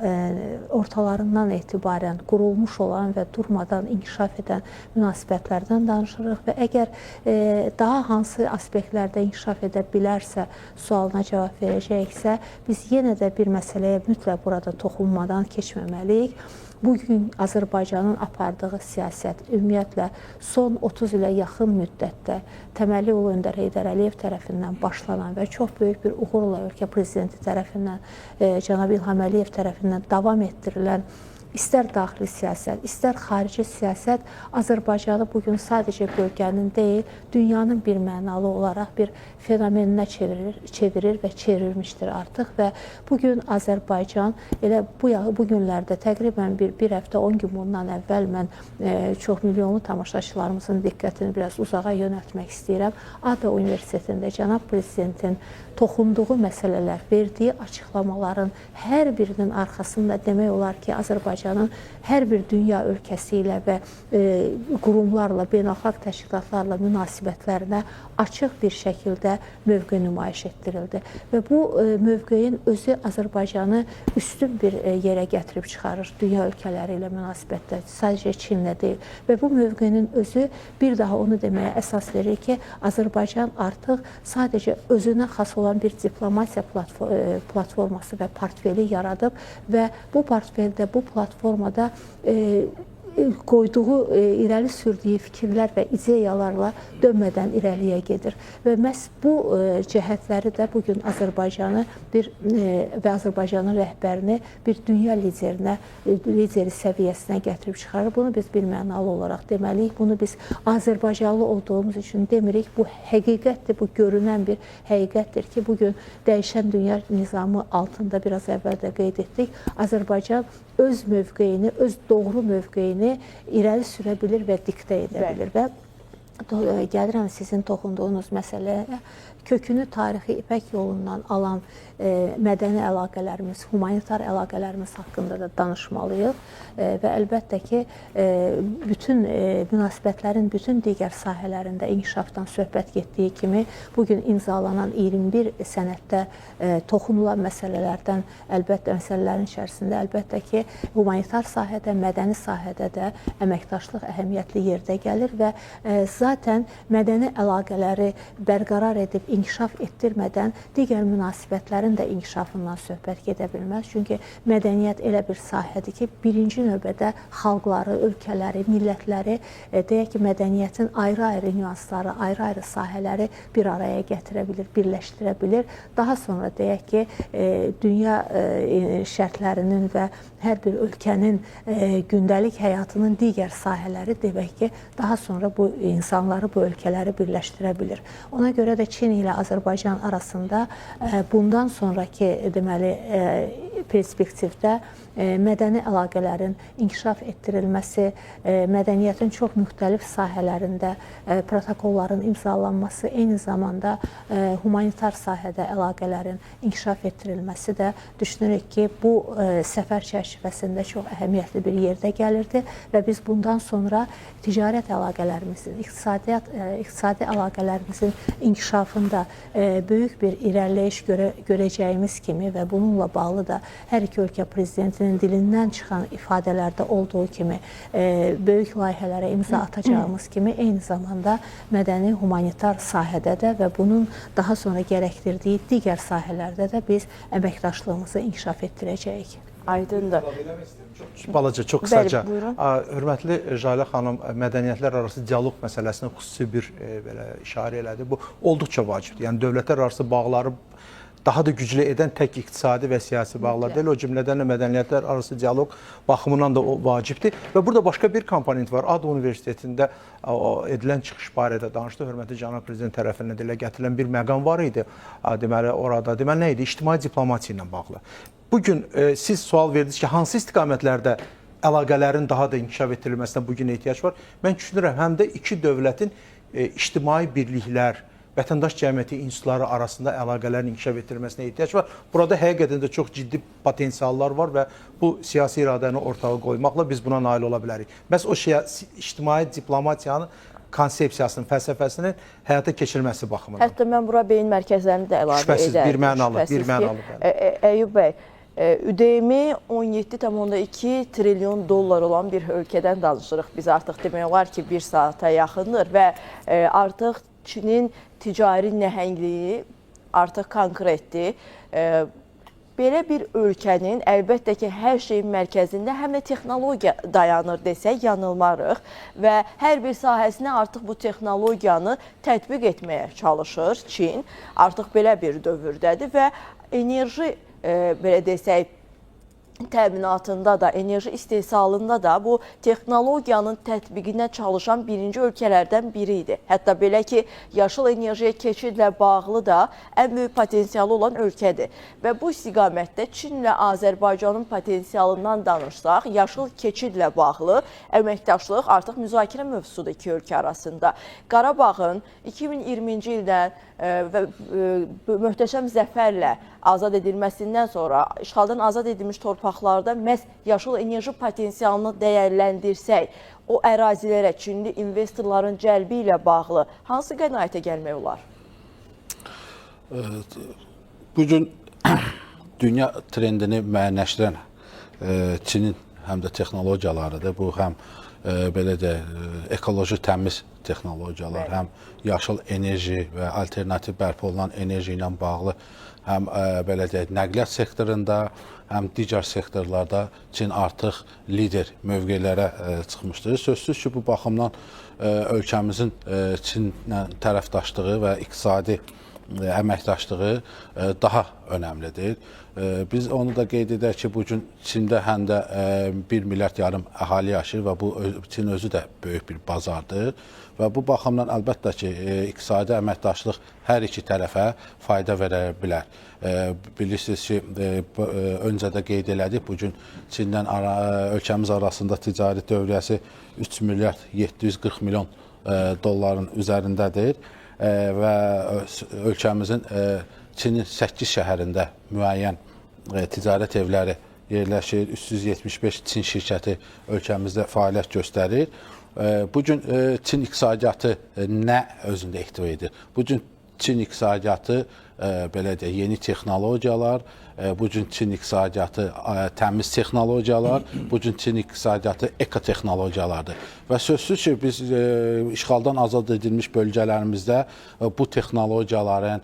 ortalarından etibarən qurulmuş olan və durmadan inkişaf edən münasibətlərdən danışırıq və əgər daha hansı aspektlərdə inkişaf edə bilərsə sualına cavab verəcəyiksə, biz yenə də bir məsələyə mütləq burada toxunmadan keçməməliyik. Bugün Azərbaycanın apardığı siyasət ümumiyyətlə son 30 ilə yaxın müddətdə təməlli Ulu Öndər Heydər Əliyev tərəfindən başlanan və çox böyük bir uğurla ölkə prezidenti tərəfindən, cənab İlham Əliyev tərəfindən davam etdirilən istər daxili siyasət, istər xarici siyasət Azərbaycanı bugün sadəcə bölgənin deyil, dünyanın bir mənalı olaraq bir fenomeninə çevirir və çevrilmişdir artıq və bugün Azərbaycan elə bu günlərdə təqribən bir həftə 10 gün bundan əvvəl mən çox milyonlu tamaşaçılarımızın diqqətini biraz uzağa yönəltmək istəyirəm. ADA Universitetində cənab prezidentin toxunduğu məsələlər, verdiyi açıqlamaların hər birinin arxasında demək olar ki, Azərbaycanın hər bir dünya ölkəsi ilə və qurumlarla, beynəlxalq təşkilatlarla münasibətlərinə açıq bir şəkildə mövqe nümayiş etdirildi. Və bu mövqeyin özü Azərbaycanı üstün bir yerə gətirib çıxarır dünya ölkələri ilə münasibətdə, sadəcə Çinlə deyil. Və bu mövqenin özü bir daha onu deməyə əsas verir ki, Azərbaycan artıq sadəcə özünə xas olan bir diplomatiya platforması və portfeli yaradıb və bu portfeldə, bu platformada qoyduğu, irəli sürdüyü fikirlər və ideyalarla dönmədən irəliyə gedir. Və məhz bu cəhətləri də bugün Azərbaycanı və Azərbaycanın rəhbərini bir dünya lideri səviyyəsinə gətirib çıxarır. Bunu biz bir mənalı olaraq deməliyik. Bunu biz Azərbaycanlı olduğumuz üçün demirik. Bu həqiqətdir, bu görünən bir həqiqətdir ki, bugün dəyişən dünya nizamı altında biraz əvvəl də qeyd etdik. Azərbaycan öz mövqeyini, öz doğru mövqeyini irəli sürə bilir və diktə edə bilir. Və gəlirəm sizin toxunduğunuz məsələyə. Kökünü tarixi İpək yolundan alan mədəni əlaqələrimiz, humanitar əlaqələrimiz haqqında da danışmalıyıq və əlbəttə ki, bütün münasibətlərin bütün digər sahələrində inkişafdan söhbət getdiyi kimi, bugün imzalanan 21 sənəddə toxunulan məsələlərdən, əlbəttə məsələlərin içərisində əlbəttə ki, humanitar sahədə, mədəni sahədə də əməkdaşlıq əhəmiyyətli yerdə gəlir və zaten mədəni əlaqələri bərqərar edib inkişaf etdirmədən digər münasibətlərin də inkişafından söhbət gedə bilməz. Çünki mədəniyyət elə bir sahədir ki, birinci növbədə xalqları, ölkələri, millətləri, deyək ki, mədəniyyətin ayrı-ayrı nüansları, ayrı-ayrı sahələri bir araya gətirə bilir, birləşdirə bilir. Daha sonra deyək ki, dünya şərtlərinin və hər bir ölkənin gündəlik həyatının digər sahələri demək ki, daha sonra bu insanları, bu ölkələri birləşdirə bilir. Ona görə də Çin ilə Azərbaycan arasında bundan sonraki deməli perspektivdə mədəni əlaqələrin inkişaf etdirilməsi, mədəniyyətin çox müxtəlif sahələrində protokolların imzalanması, eyni zamanda humanitar sahədə əlaqələrin inkişaf etdirilməsi də düşünürük ki, bu səfər çərçivəsində çox əhəmiyyətli bir yerdə gəlirdi və biz bundan sonra ticarət əlaqələrimizin, iqtisadi əlaqələrimizin inkişafında böyük bir irəliləyiş görəcəyimiz kimi və bununla bağlı da hər iki ölkə prezidentinin dilindən çıxan ifadələrdə olduğu kimi böyük layihələrə imza atacağımız kimi eyni zamanda mədəni, humanitar sahədə də və bunun daha sonra gərəkdirdiyi digər sahələrdə də biz əməkdaşlığımızı inkişaf etdirəcəyik. Aydındır. Çox balaca, çox qısaca. Bəli, buyurun. Hörmətli Jalə xanım mədəniyyətlər arası dialoq məsələsinə xüsusi bir belə işarə elədi. Bu olduqca vacibdir. Yəni dövlətlər arası bağları daha da güclü edən tək iqtisadi və siyasi bağlar deyil, o cümlədən də mədəniyyətlər arası dialoq baxımından da o vacibdir. Və burada başqa bir komponent var. ADA Universitetində edilən çıxış barədə danışdı. Hörmətli cənab prezident tərəfindən dilə gətirilən bir məqam var idi. Deməli orada, deməli nə idi? İctimai diplomatiya ilə bağlı. Bu gün siz sual verdiniz ki, hansı istiqamətlərdə əlaqələrin daha da inkişaf etdirilməsinə bu gün ehtiyac var? Mən düşünürəm, həm də iki dövlətin ictimai birliklər, vətəndaş cəmiyyəti institutları arasında əlaqələrin inkişaf etdirilməsinə ehtiyac var. Burada həqiqətən də çox ciddi potensiallar var və bu siyasi iradəni ortaya qoymaqla biz buna nail ola bilərik. Məhz o ictimai diplomatiyanın konsepsiyasının, fəlsəfəsinin həyata keçirilməsi baxımından. Hətta mən bura beyin mərkəzlərini də əlavə Şübhəsiz, edərdim. bir mənalı, Şübhəsiz bir mənalı, ki, Əyyub bəy, ÜDM-i 17,2 trilyon dollar olan bir ölkədən danışırıq. Biz artıq demək olar ki, bir saata yaxındır və artıq Çinin ticari nəhəngliyi artıq konkretdir. Belə bir ölkənin əlbəttə ki, hər şeyin mərkəzində həm də texnologiya dayanır desək yanılmarıq və hər bir sahəsinə artıq bu texnologiyanı tətbiq etməyə çalışır Çin. Artıq belə bir dövrdədir və enerji belə desək təminatında da, enerji istehsalında da bu texnologiyanın tətbiqinə çalışan birinci ölkələrdən biri idi. Hətta belə ki, yaşıl enerjiyə keçidlə bağlı da ən böyük potensialı olan ölkədir. Və bu istiqamətdə Çinlə Azərbaycanın potensialından danışsaq, yaşıl keçidlə bağlı əməkdaşlıq artıq müzakirə mövzusudur iki ölkə arasında. Qarabağın 2020-ci ildən və möhtəşəm zəfərlə azad edilməsindən sonra işğaldan azad edilmiş torpaqlarda məhz yaşıl enerji potensialını dəyərləndirsək, o ərazilərə Çinli investorların cəlbi ilə bağlı hansı qənaətə gəlmək olar? Bugün dünya trendini müəyyənləşdirən Çinin həm də texnologiyalarıdır. Bu həm belə də ekoloji təmiz texnologiyalar, həm yaşıl enerji və alternativ bərpa olunan enerji ilə bağlı, həm belə deyək, nəqliyyat sektorunda, həm digər sektorlarda Çin artıq lider mövqelərə çıxmışdır. Sözsüz ki, bu baxımdan ölkəmizin Çinlə tərəfdaşlığı və iqtisadi əməkdaşlığı daha önəmlidir. Biz onu da qeyd edək ki, bugün Çində həm də 1,5 milyard əhali yaşayır və bu Çin özü də böyük bir bazardır və bu baxımdan əlbəttə ki, iqtisadi əməkdaşlıq hər iki tərəfə fayda verə bilər. Bilirsiniz ki, öncə də qeyd elədik, bugün Çindən ölkəmiz arasında ticari dövriyyəsi 3 milyard 740 milyon dolların üzərindədir və ölkəmizin Çinin 8 şəhərində müəyyən ticarət evləri yerləşir. 375 Çin şirkəti ölkəmizdə fəaliyyət göstərir. Bugün Çin iqtisadiyyatı nə özündə ehtiva edir? Bugün Çin iqtisadiyyatı belə deyək, yeni texnologiyalar, bugün Çin iqtisadiyyatı təmiz texnologiyalar, bugün Çin iqtisadiyyatı ekotexnologiyalardır. Və sözsüz ki, biz işğaldan azad edilmiş bölgələrimizdə bu texnologiyaların,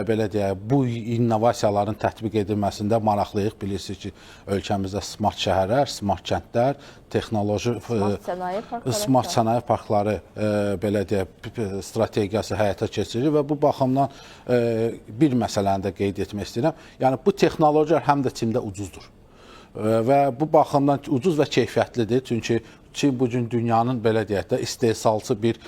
belə deyək, bu innovasiyaların tətbiq edilməsində maraqlıyıq. Bilirsiniz ki, ölkəmizdə smart şəhərlər, smart kəndlər, texnoloji smart sənaye parkları belə deyək, strategiyası həyata keçirilir və bu baxımdan bir məsələni də qeyd etmək istəyirəm. Yəni bu texnologiyalar həm də Çində ucuzdur. Və bu baxımdan ucuz və keyfiyyətlidir. Çünki Çin bugün dünyanın belə deyək də istehsalçı bir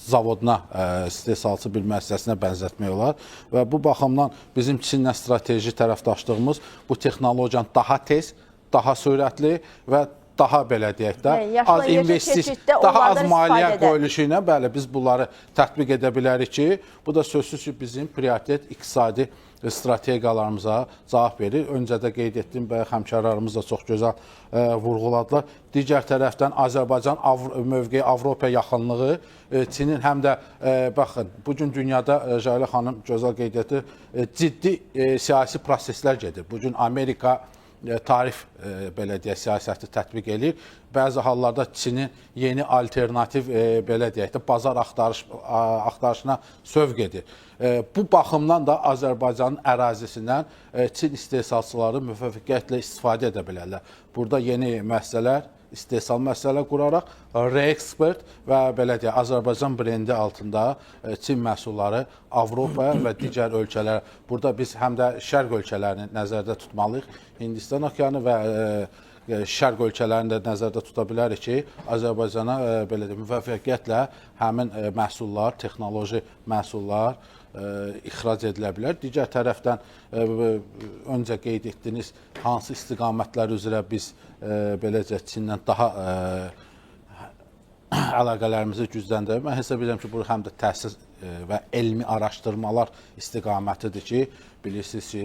zavoduna, istehsalçı bir müəssisəsinə bənzətmək olar və bu baxımdan bizim Çinlə strateji tərəfdaşlığımız bu texnologiyanı daha tez, daha sürətli və daha belə deyək də, yəni, az investisiya, daha az maliyyə qoyuluşu ilə bəli biz bunları tətbiq edə bilərik ki, bu da sözsüz ki, bizim prioritet iqtisadi strategiyalarımıza cavab verir. Öncə də qeyd etdim, bayaq həmkarlarımız da çox gözəl vurğuladılar. Digər tərəfdən Azərbaycan mövqeyi Avropa yaxınlığı Çinin həm də baxın, bugün dünyada Jalə xanım gözəl qeyd etdi, ciddi siyasi proseslər gedir. Bugün Amerika tarif belə deyək siyasəti tətbiq eləyir. Bəzi hallarda Çinin yeni alternativ belə deyək də bazar axtarışına sövq edir. Bu baxımdan da Azərbaycanın ərazisindən Çin istehsalçıları müvəffəqiyyətlə istifadə edə bilərlər. Burada yeni müəssisələr, istehsal müəssisələr quraraq reeksport və belə deyək Azərbaycan brendi altında Çin məhsulları Avropaya və digər ölkələrə, burada biz həm də şərq ölkələrini nəzərdə tutmalıyıq. Hindistan okeanı və şərq ölkələrini də nəzərdə tuta bilərik ki, Azərbaycana belə deyək müvəffəqiyyətlə həmin məhsullar, texnoloji məhsullar ixrac edilə bilər. Digər tərəfdən öncə qeyd etdiyiniz hansı istiqamətlər üzrə biz beləcə Çinlə daha əlaqələrimizi gücləndirək. Mən hesab edirəm ki, bu həm də təhsil və elmi araşdırmalar istiqamətidir ki, bilirsiniz ki,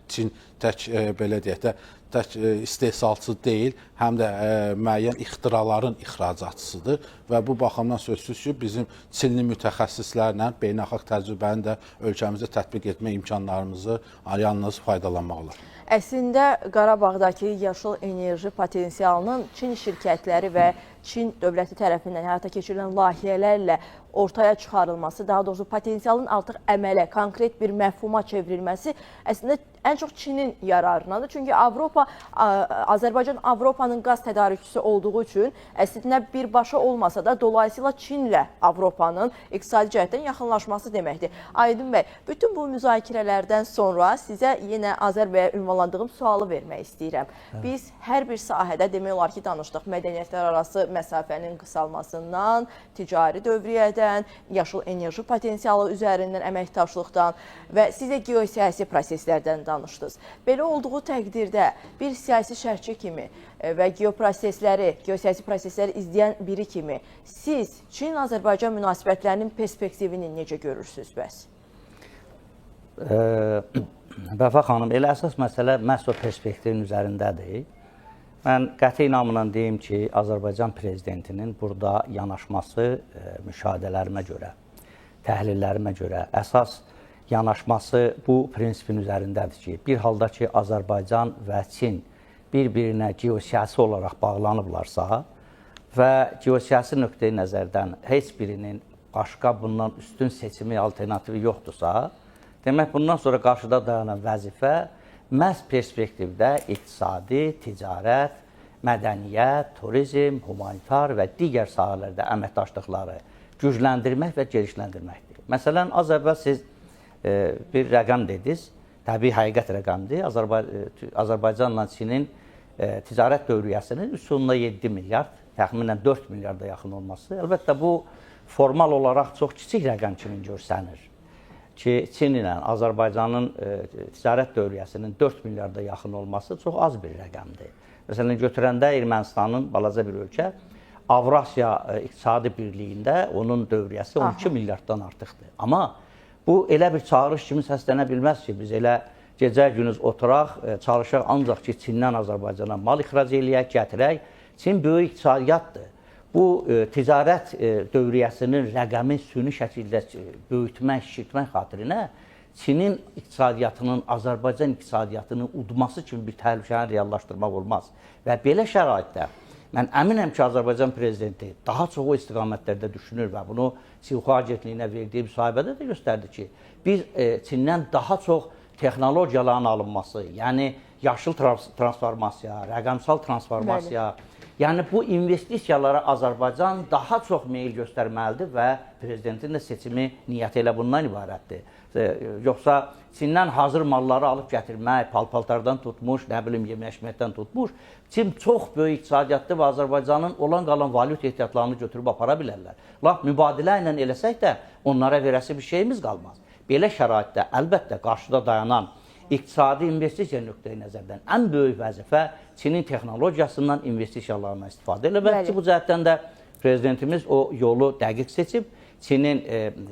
Çin tək belə deyək də tək istehsalçı deyil, həm də müəyyən ixtiraların ixracatçısıdır və bu baxımdan sözsüz ki, bizim Çinli mütəxəssislərlə beynəlxalq təcrübəni də ölkəmizdə tətbiq etmə imkanlarımızı yalnız faydalanmaq olar. Əslində Qarabağdakı yaşıl enerji potensialının Çin şirkətləri və Çin dövləti tərəfindən həyata keçirilən layihələrlə ortaya çıxarılması, daha doğrusu potensialın artıq əmələ, konkret bir məfhuma çevrilməsi əslində ən çox Çinin yararınadır. Çünki Avropa, Azərbaycan Avropanın qaz tədarükçüsü olduğu üçün əslində birbaşa olmasa da dolayısıyla Çinlə Avropanın iqtisadi cəhətdən yaxınlaşması deməkdir. Aydın bəy, bütün bu müzakirələrdən sonra sizə yenə Azər bəyə ünvanladığım sualı vermək istəyirəm. Biz hər bir sahədə demək olar ki, danışdıq. Mədəniyyətlər arası məsafənin qısalmasından, ticari dövriyyədən, yaşıl enerji potensialı üzərindən əməkdaşlıqdan və sizə geosiyasi proseslərdən danışdınız. Belə olduğu təqdirdə bir siyasi şərhçi kimi və geoprosesləri, geosiyasi prosesləri izləyən biri kimi siz Çin-Azərbaycan münasibətlərinin perspektivini necə görürsünüz bəs? Vəfa xanım, elə əsas məsələ məhz o perspektivin üzərindədir. Mən qəti inamla deyim ki, Azərbaycan prezidentinin burada yanaşması müşahidələrimə görə, təhlillərimə görə əsas yanaşması bu prinsipin üzərindədir ki, bir halda ki, Azərbaycan və Çin bir-birinə geosiyasi olaraq bağlanıblarsa və geosiyasi nöqteyi nəzərdən heç birinin başqa bundan üstün seçimi, alternativi yoxdursa, demək bundan sonra qarşıda dayanan vəzifə məhz perspektivdə iqtisadi, ticarət, mədəniyyət, turizm, humanitar və digər sahələrdə əməkdaşlıqları gücləndirmək və genişləndirməkdir. Məsələn, az əvvəl siz bir rəqəm dediniz, təbii həqiqət rəqəmdir. Azərbaycanla Çinin ticarət dövriyyəsinin 3,7 milyard, təxminən 4 milyarda yaxın olması. Əlbəttə, bu formal olaraq çox kiçik rəqəm kimi görsənir ki, Çin ilə Azərbaycanın ticarət dövriyyəsinin 4 milyarda yaxın olması çox az bir rəqəmdir. Məsələn, götürəndə Ermənistanın balaca bir ölkə Avrasiya İqtisadi Birliyində onun dövriyyəsi 12 milyarddan artıqdır. Amma bu elə bir çağırış kimi səslənə bilməz ki, biz elə gecə-gündüz oturaq, çalışaq ancaq ki, Çindən Azərbaycana mal ixrac eləyək, gətirək. Çin böyük iqtisadiyyatdır. Bu ticarət dövriyyəsinin rəqəmi süni şəkildə böyütmək, kiçiltmək xatirinə Çinin iqtisadiyyatının Azərbaycan iqtisadiyyatının udması kimi bir təhlükəni reallaşdırmaq olmaz. Və belə şəraitdə mən əminəm ki, Azərbaycan prezidenti daha çox o istiqamətlərdə düşünür və bunu Xinhua agentliyinə verdiyi müsahibədə də göstərdi ki, biz Çindən daha çox texnologiyaların alınması, yəni yaşıl transformasiya, rəqəmsal transformasiya, yəni bu investisiyalara Azərbaycan daha çox meyil göstərməlidir və prezidentin də seçimi niyyəti elə bundan ibarətdir. Yoxsa Çindən hazır malları alıb gətirmək, pal-paltardan tutmuş, nə bilim yemək-içməkdən tutmuş, Çin çox böyük iqtisadiyyatdır və Azərbaycanın olan qalan valyut ehtiyatlarını götürüb apara bilərlər. Lap mübadilə ilə eləsək də onlara verəsi bir şeyimiz qalmaz. Belə şəraitdə əlbəttə qarşıda dayanan iqtisadi investisiya nöqteyi nəzərdən ən böyük vəzifə Çinin texnologiyasından investisiyalarına istifadə eləməkdir ki, bu cəhətdən də prezidentimiz o yolu dəqiq seçib. Çinin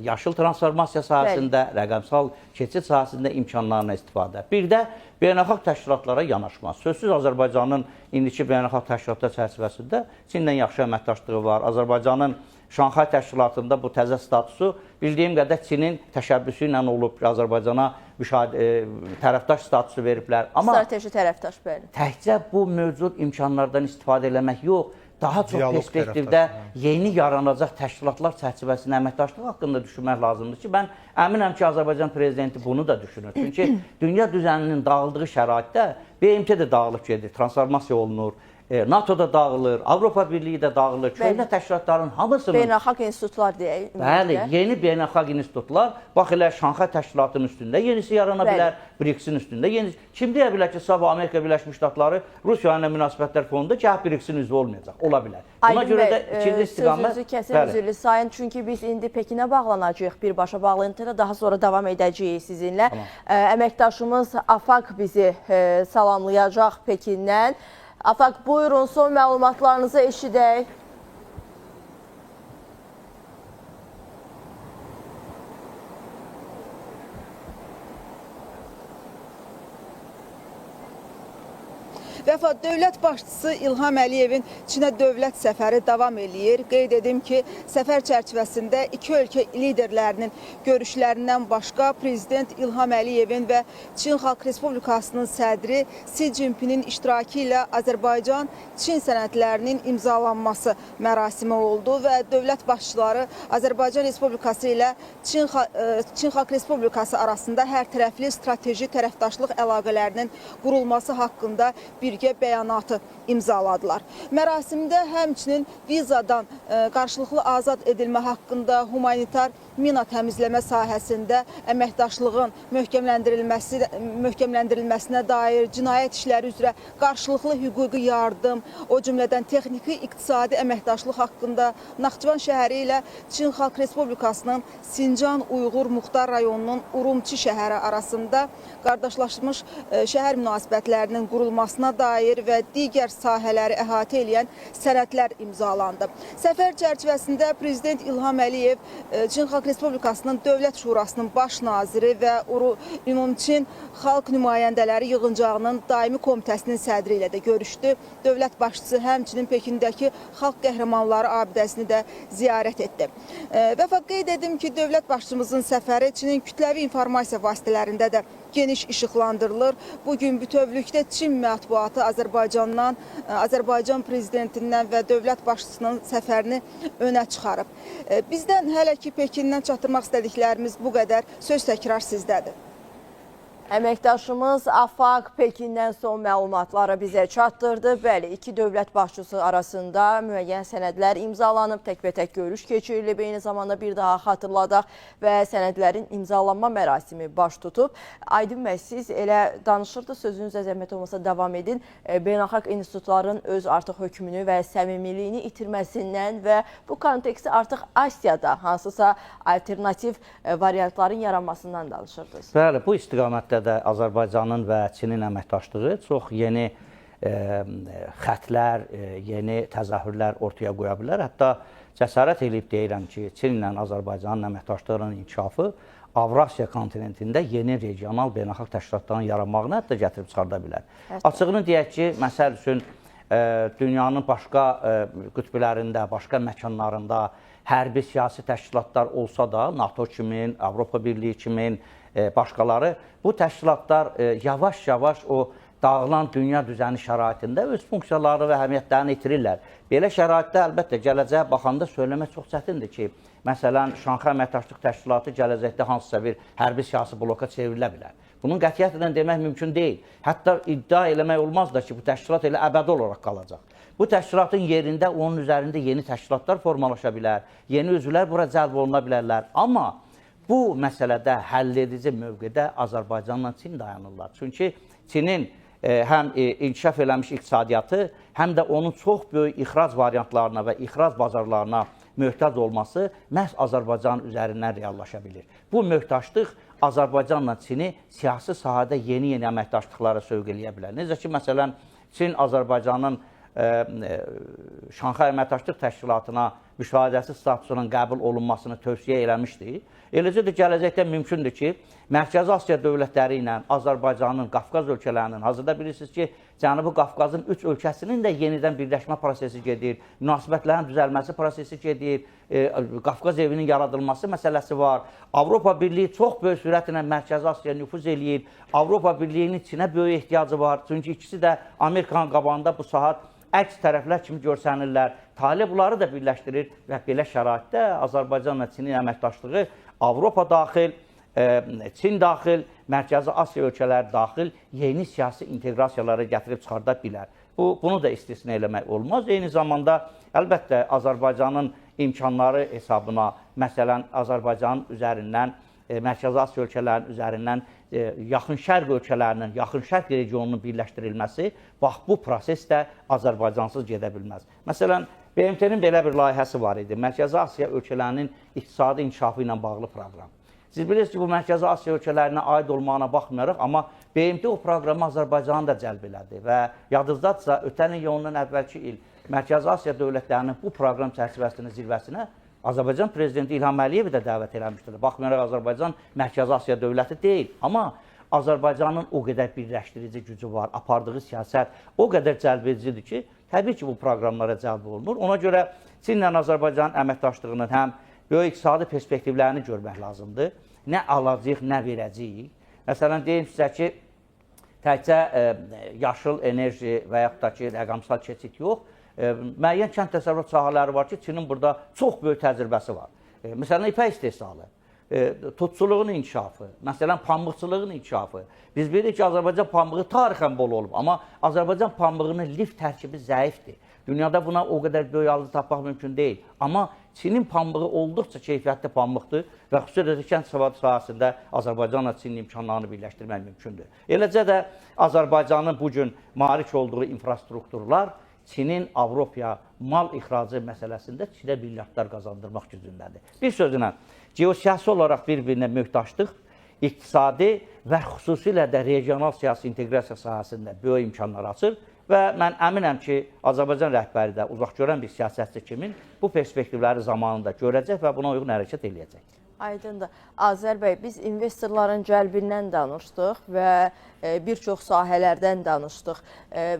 yaşıl transformasiya sahəsində, rəqəmsal keçid sahəsində imkanlarına istifadə. Bir də beynəlxalq təşkilatlara yanaşma. Sözsüz Azərbaycanın indiki beynəlxalq təşkilatlar çərçivəsində Çinlə yaxşı əməkdaşlığı var. Azərbaycanın Şanxay Təşkilatında bu təzə statusu bildiyim qədər Çinin təşəbbüsü ilə olub ki, Azərbaycana tərəfdaş statusu veriblər. Amma strateji tərəfdaş, bəli. Təkcə bu mövcud imkanlardan istifadə eləmək yox, daha çox Diyaloq perspektivdə yeni yaranacaq təşkilatlar çərçivəsində əməkdaşlıq haqqında düşünmək lazımdır ki, mən əminəm ki, Azərbaycan prezidenti bunu da düşünür. Çünki dünya düzəninin dağıldığı şəraitdə BMT də dağılıb gedir, transformasiya olunur, NATO da dağılır, Avropa Birliyi də dağılır. Köhnə təşkilatların hamısının beynəlxalq institutlar deyək. Bəli, yeni beynəlxalq institutlar, bax elə Şanxay Təşkilatının üstündə yenisi yarana bilər, BRICS-in üstündə yenisi. Kim deyə bilər ki, sabah Amerika Birləşmiş Ştatları Rusiya ilə münasibətlər fonunda gah BRICS-in üzvü olmayacaq, ola bilər. Buna Aydın görə bəy, də ikinci istiqamət sözünüzü kəsin, üzrlü sayın, çünki biz indi Pekinə bağlanacağıq, birbaşa bağlantıda daha sonra davam edəcəyik sizinlə. Tamam. Əməkdaşımız Afaq bizi salamlayacaq Pekindən. Afaq, buyurun, son məlumatlarınızı eşidək. Vəfa, dövlət başçısı İlham Əliyevin Çinə dövlət səfəri davam eləyir. Qeyd edim ki, səfər çərçivəsində iki ölkə liderlərinin görüşlərindən başqa Prezident İlham Əliyevin və Çin Xalq Respublikasının sədri Si Cinpinin iştirakı ilə Azərbaycan-Çin sənədlərinin imzalanması mərasimi oldu və dövlət başçıları Azərbaycan Respublikası ilə Çin Xalq Respublikası arasında hərtərəfli strateji tərəfdaşlıq əlaqələrinin qurulması haqqında birgə bəyanatı imzaladılar. Mərasimdə həmçinin vizadan qarşılıqlı azad edilmə haqqında, humanitar mina təmizləmə sahəsində əməkdaşlığın möhkəmləndirilməsinə dair, cinayət işləri üzrə qarşılıqlı hüquqi yardım, o cümlədən texniki iqtisadi əməkdaşlıq haqqında Naxçıvan şəhəri ilə Çin Xalq Respublikasının Sincan Uyğur Muxtar rayonunun Urumçi şəhəri arasında qardaşlaşmış şəhər münasibətlərinin qurulmasına dair və digər sahələri əhatə eləyən sənədlər imzalandı. Səfər çərçivəsində Prezident İlham Əliyev Çin Xalq Respublikasının Dövlət Şurasının baş naziri və Ümumçin Xalq Nümayəndələri Yığıncağının Daimi Komitəsinin sədri ilə də görüşdü. Dövlət başçısı həmçinin Pekindəki Xalq Qəhrəmanları abidəsini də ziyarət etdi. Vəfa, qeyd edim ki, dövlət başçımızın səfəri Çinin kütləvi informasiya vasitələrində də geniş işıqlandırılır. Bugün bütövlükdə Çin mətbuatı Azərbaycandan, Azərbaycan prezidentindən və dövlət başçısının səfərini önə çıxarıb. Bizdən hələ ki Pekindən çatdırmaq istədiklərimiz bu qədər. Söz təkrar sizdədir. Əməkdaşımız Afaq Pekindən son məlumatları bizə çatdırdı. Bəli, iki dövlət başçısı arasında müəyyən sənədlər imzalanıb, təkbətək görüş keçirilib. Eyni zamanda bir daha xatırladaq və sənədlərin imzalanma mərasimi baş tutub. Aydın bəy, siz elə danışırdı, sözünüzə zəhmət olmasa davam edin. Beynəlxalq institutların öz artıq hökmünü və səmimiliyini itirməsindən və bu konteksti artıq Asiyada hansısa alternativ variantların yaranmasından danışırdınız. Bəli, bu istiqamətdə də Azərbaycanın və Çinin əməkdaşlığı çox yeni xətlər, yeni təzahürlər ortaya qoya bilər. Hətta cəsarət eləyib deyirəm ki, Çinlə Azərbaycanın əməkdaşlığının inkişafı Avrasiya kontinentində yeni regional beynəlxalq təşkilatların yaranmağına hətta gətirib çıxarda bilər. Açığını deyək ki, məsəl üçün dünyanın başqa qütblərində, başqa məkanlarında hərbi siyasi təşkilatlar olsa da, NATO kimi, Avropa Birliyi kimi, başqaları, bu təşkilatlar yavaş-yavaş o dağılan dünya düzəni şəraitində öz funksiyaları və əhəmiyyətlərini itirirlər. Belə şəraitdə əlbəttə gələcəyə baxanda söyləmək çox çətindir ki, məsələn, Şanxay Əməkdaşlıq Təşkilatı gələcəkdə hansısa bir hərbi siyasi bloka çevrilə bilər. Bunun qətiyyətlə demək mümkün deyil. Hətta iddia eləmək olmaz da ki, bu təşkilat elə əbədi olaraq qalacaq. Bu təşkilatın yerində, onun üzərində yeni təşkilatlar formalaşa bilər, yeni üzvlər bura cəlb oluna bilərlər. Amma bu məsələdə həlledici mövqedə Azərbaycanla Çin dayanırlar. Çünki Çinin həm inkişaf eləmiş iqtisadiyyatı, həm də onun çox böyük ixrac variantlarına və ixrac bazarlarına möhtac olması məhz Azərbaycan üzərindən reallaşa bilir. Bu möhtaclıq Azərbaycanla Çini siyasi sahədə yeni-yeni əməkdaşlıqlara sövq eləyə bilər. Necə ki, məsələn, Çin Azərbaycanın Şanxay Əməkdaşlıq Təşkilatına müşahidəçi statusunun qəbul olunmasını tövsiyə eləmişdi. Eləcə də gələcəkdə mümkündür ki, Mərkəzi Asiya dövlətləri ilə Azərbaycanın, Qafqaz ölkələrinin, hazırda bilirsiniz ki, Cənubi Qafqazın 3 ölkəsinin də yenidən birləşmə prosesi gedir, münasibətlərin düzəlməsi prosesi gedir, Qafqaz evinin yaradılması məsələsi var. Avropa Birliyi çox böyük sürətlə Mərkəzi Asiyaya nüfuz eləyir. Avropa Birliyinin Çinə böyük ehtiyacı var. Çünki ikisi də Amerikanın qabağında bu saat əks tərəflər kimi görsənirlər. Talih bunları da birləşdirir və belə şəraitdə Azərbaycanla Çinin əməkdaşlığı Avropa daxil, Çin daxil, Mərkəzi Asiya ölkələri daxil yeni siyasi inteqrasiyalara gətirib çıxarda bilər. Bunu da istisna eləmək olmaz. Eyni zamanda əlbəttə Azərbaycanın imkanları hesabına, məsələn, Azərbaycanın üzərindən, Mərkəzi Asiya ölkələrinin üzərindən Yaxın Şərq ölkələrinin, Yaxın Şərq regionunun birləşdirilməsi, bax bu proses də Azərbaycansız gedə bilməz. Məsələn, BMT-nin belə bir layihəsi var idi. Mərkəzi Asiya ölkələrinin iqtisadi inkişafı ilə bağlı proqram. Siz bilirsiniz ki, bu Mərkəzi Asiya ölkələrinə aid olmağına baxmayaraq, amma BMT o proqramı Azərbaycanı da cəlb elədi və yadınızdadırsa, ötən il, ondan əvvəlki il Mərkəzi Asiya dövlətlərinin bu proqram çərçivəsində zirvəsinə Azərbaycan Prezidenti İlham Əliyevi də dəvət eləmişdir. Baxmayaraq Azərbaycan Mərkəzi Asiya dövləti deyil, amma Azərbaycanın o qədər birləşdirici gücü var, apardığı siyasət o qədər cəlbedicidir ki, təbii ki, bu proqramlara cəlb olunur. Ona görə Çinlə Azərbaycanın əməkdaşlığının həm böyük iqtisadi perspektivlərini görmək lazımdır. Nə alacağıq, nə verəcəyik. Məsələn, deyim sizə ki, təkcə yaşıl enerji və yaxud da ki, rəqəmsal keçid yox, müəyyən kənd təsərrüfat sahələri var ki, Çinin burada çox böyük təcrübəsi var. Məsələn, ipək istehsalı, tutçuluğun inkişafı, məsələn, pambıqçılığın inkişafı. Biz bilirik ki, Azərbaycan pambığı tarixən bol olub, amma Azərbaycan pambığının lif tərkibi zəifdir. Dünyada buna o qədər böyük alıcı tapmaq mümkün deyil. Amma Çinin pambığı olduqca keyfiyyətli pambıqdır və xüsusilə də kənd təsərrüfatı sahəsində Azərbaycanla Çinin imkanlarını birləşdirmək mümkündür. Eləcə də Azərbaycanın bu gün malik olduğu infrastrukturlar Çinin Avropaya mal ixracı məsələsində Çinə milyardlar qazandırmaq gücündədir. Bir sözlə, geosiyasi olaraq bir-birinə möhtaçlıq, iqtisadi və xüsusilə də regional siyasi inteqrasiya sahəsində böyük imkanlar açır və mən əminəm ki, Azərbaycan rəhbəri də uzaq görən bir siyasətçi kimin bu perspektivləri zamanında görəcək və buna uyğun hərəkət eləyəcək. Aydındır. Azər bəy, biz investorların cəlbindən danışdıq və bir çox sahələrdən danışdıq.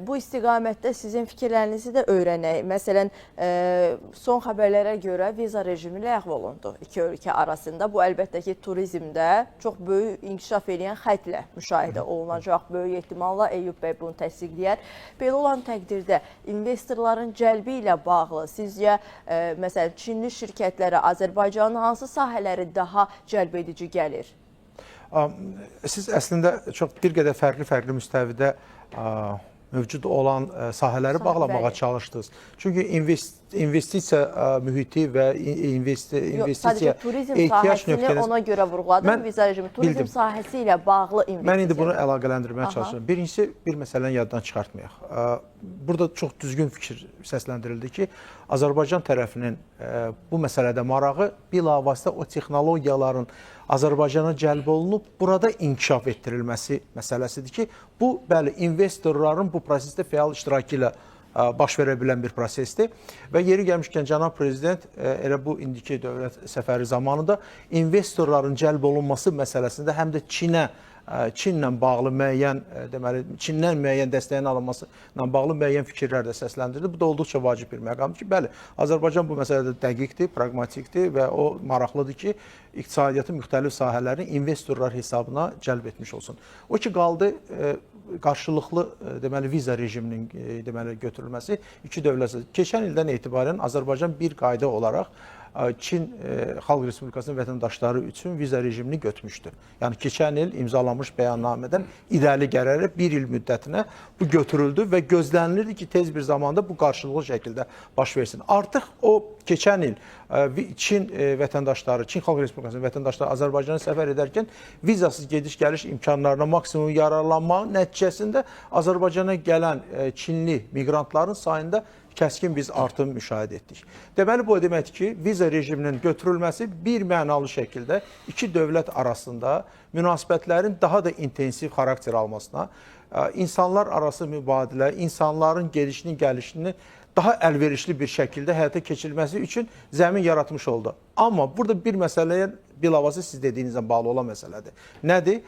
Bu istiqamətdə sizin fikirlərinizi də öyrənək. Məsələn, son xəbərlərə görə viza rejimi ləğv olundu iki ölkə arasında. Bu, əlbəttə ki, turizmdə çox böyük inkişaf edən xətlə müşahidə olunacaq. Böyük ehtimalla Eyyub bəy bunu təsdiqləyər. Belə olan təqdirdə investorların cəlbi ilə bağlı sizcə, məsələn, Çinli şirkətlərə Azərbaycanın hansı sahələri daha cəlb edici gəlir? Siz əslində çox bir qədər fərqli-fərqli müstəvidə mövcud olan sahələri bağlamağa çalışdınız. Çünki investisiya mühiti və investisiya turizm ehtiyac nöqtəniz... Ona görə vurğuladım, viza rejimi. Turizm sahəsi ilə bağlı investisiya. Mən indi bunu əlaqələndirməyə çalışıram. Birincisi, bir məsələni yaddan çıxartmayaq. Burada çox düzgün fikir səsləndirildi ki, Azərbaycan tərəfinin bu məsələdə marağı bilavasitə o texnologiyaların Azərbaycana cəlb olunub, burada inkişaf etdirilməsi məsələsidir ki, bu, bəli, investorların bu prosesdə fəal iştirakı ilə baş verə bilən bir prosesdir. Və yeri gəlmişkən cənab prezident elə bu indiki dövlət səfəri zamanında investorların cəlb olunması məsələsində həm də Çinlə bağlı müəyyən, deməli, Çindən müəyyən dəstəyin alınması ilə bağlı müəyyən fikirlər də səsləndirildi. Bu da olduqca vacib bir məqamdır ki, bəli, Azərbaycan bu məsələdə dəqiqdir, praqmatikdir və o maraqlıdır ki, iqtisadiyyatın müxtəlif sahələrini investorlar hesabına cəlb etmiş olsun. O ki, qaldı qarşılıqlı deməli, viza rejiminin deməli, götürülməsi iki dövlət. Keçən ildən etibarən Azərbaycan bir qayda olaraq Çin Xalq Respublikasının vətəndaşları üçün viza rejimini götürmüşdü. Yəni, keçən il imzalanmış bəyannamədən irəli gələrək bir il müddətinə bu götürüldü və gözlənilirdi ki, tez bir zamanda bu qarşılıqlı şəkildə baş versin. Artıq o keçən il Çin vətəndaşları, Çin Xalq Respublikasının vətəndaşları Azərbaycana səfər edərkən vizasız gediş-gəliş imkanlarına maksimum yararlanmanın nəticəsində Azərbaycana gələn Çinli miqrantların sayında kəskin biz artım müşahidə etdik. Deməli, bu o deməkdir ki, viza rejiminin götürülməsi bir mənalı şəkildə iki dövlət arasında münasibətlərin daha da intensiv xarakter almasına, insanlar arası mübadilə, insanların gedişinin, gəlişinin daha əlverişli bir şəkildə həyata keçirilməsi üçün zəmin yaratmış oldu. Amma burada bir məsələyə bilavasitə siz dediyinizlə bağlı olan məsələdir. Nədir?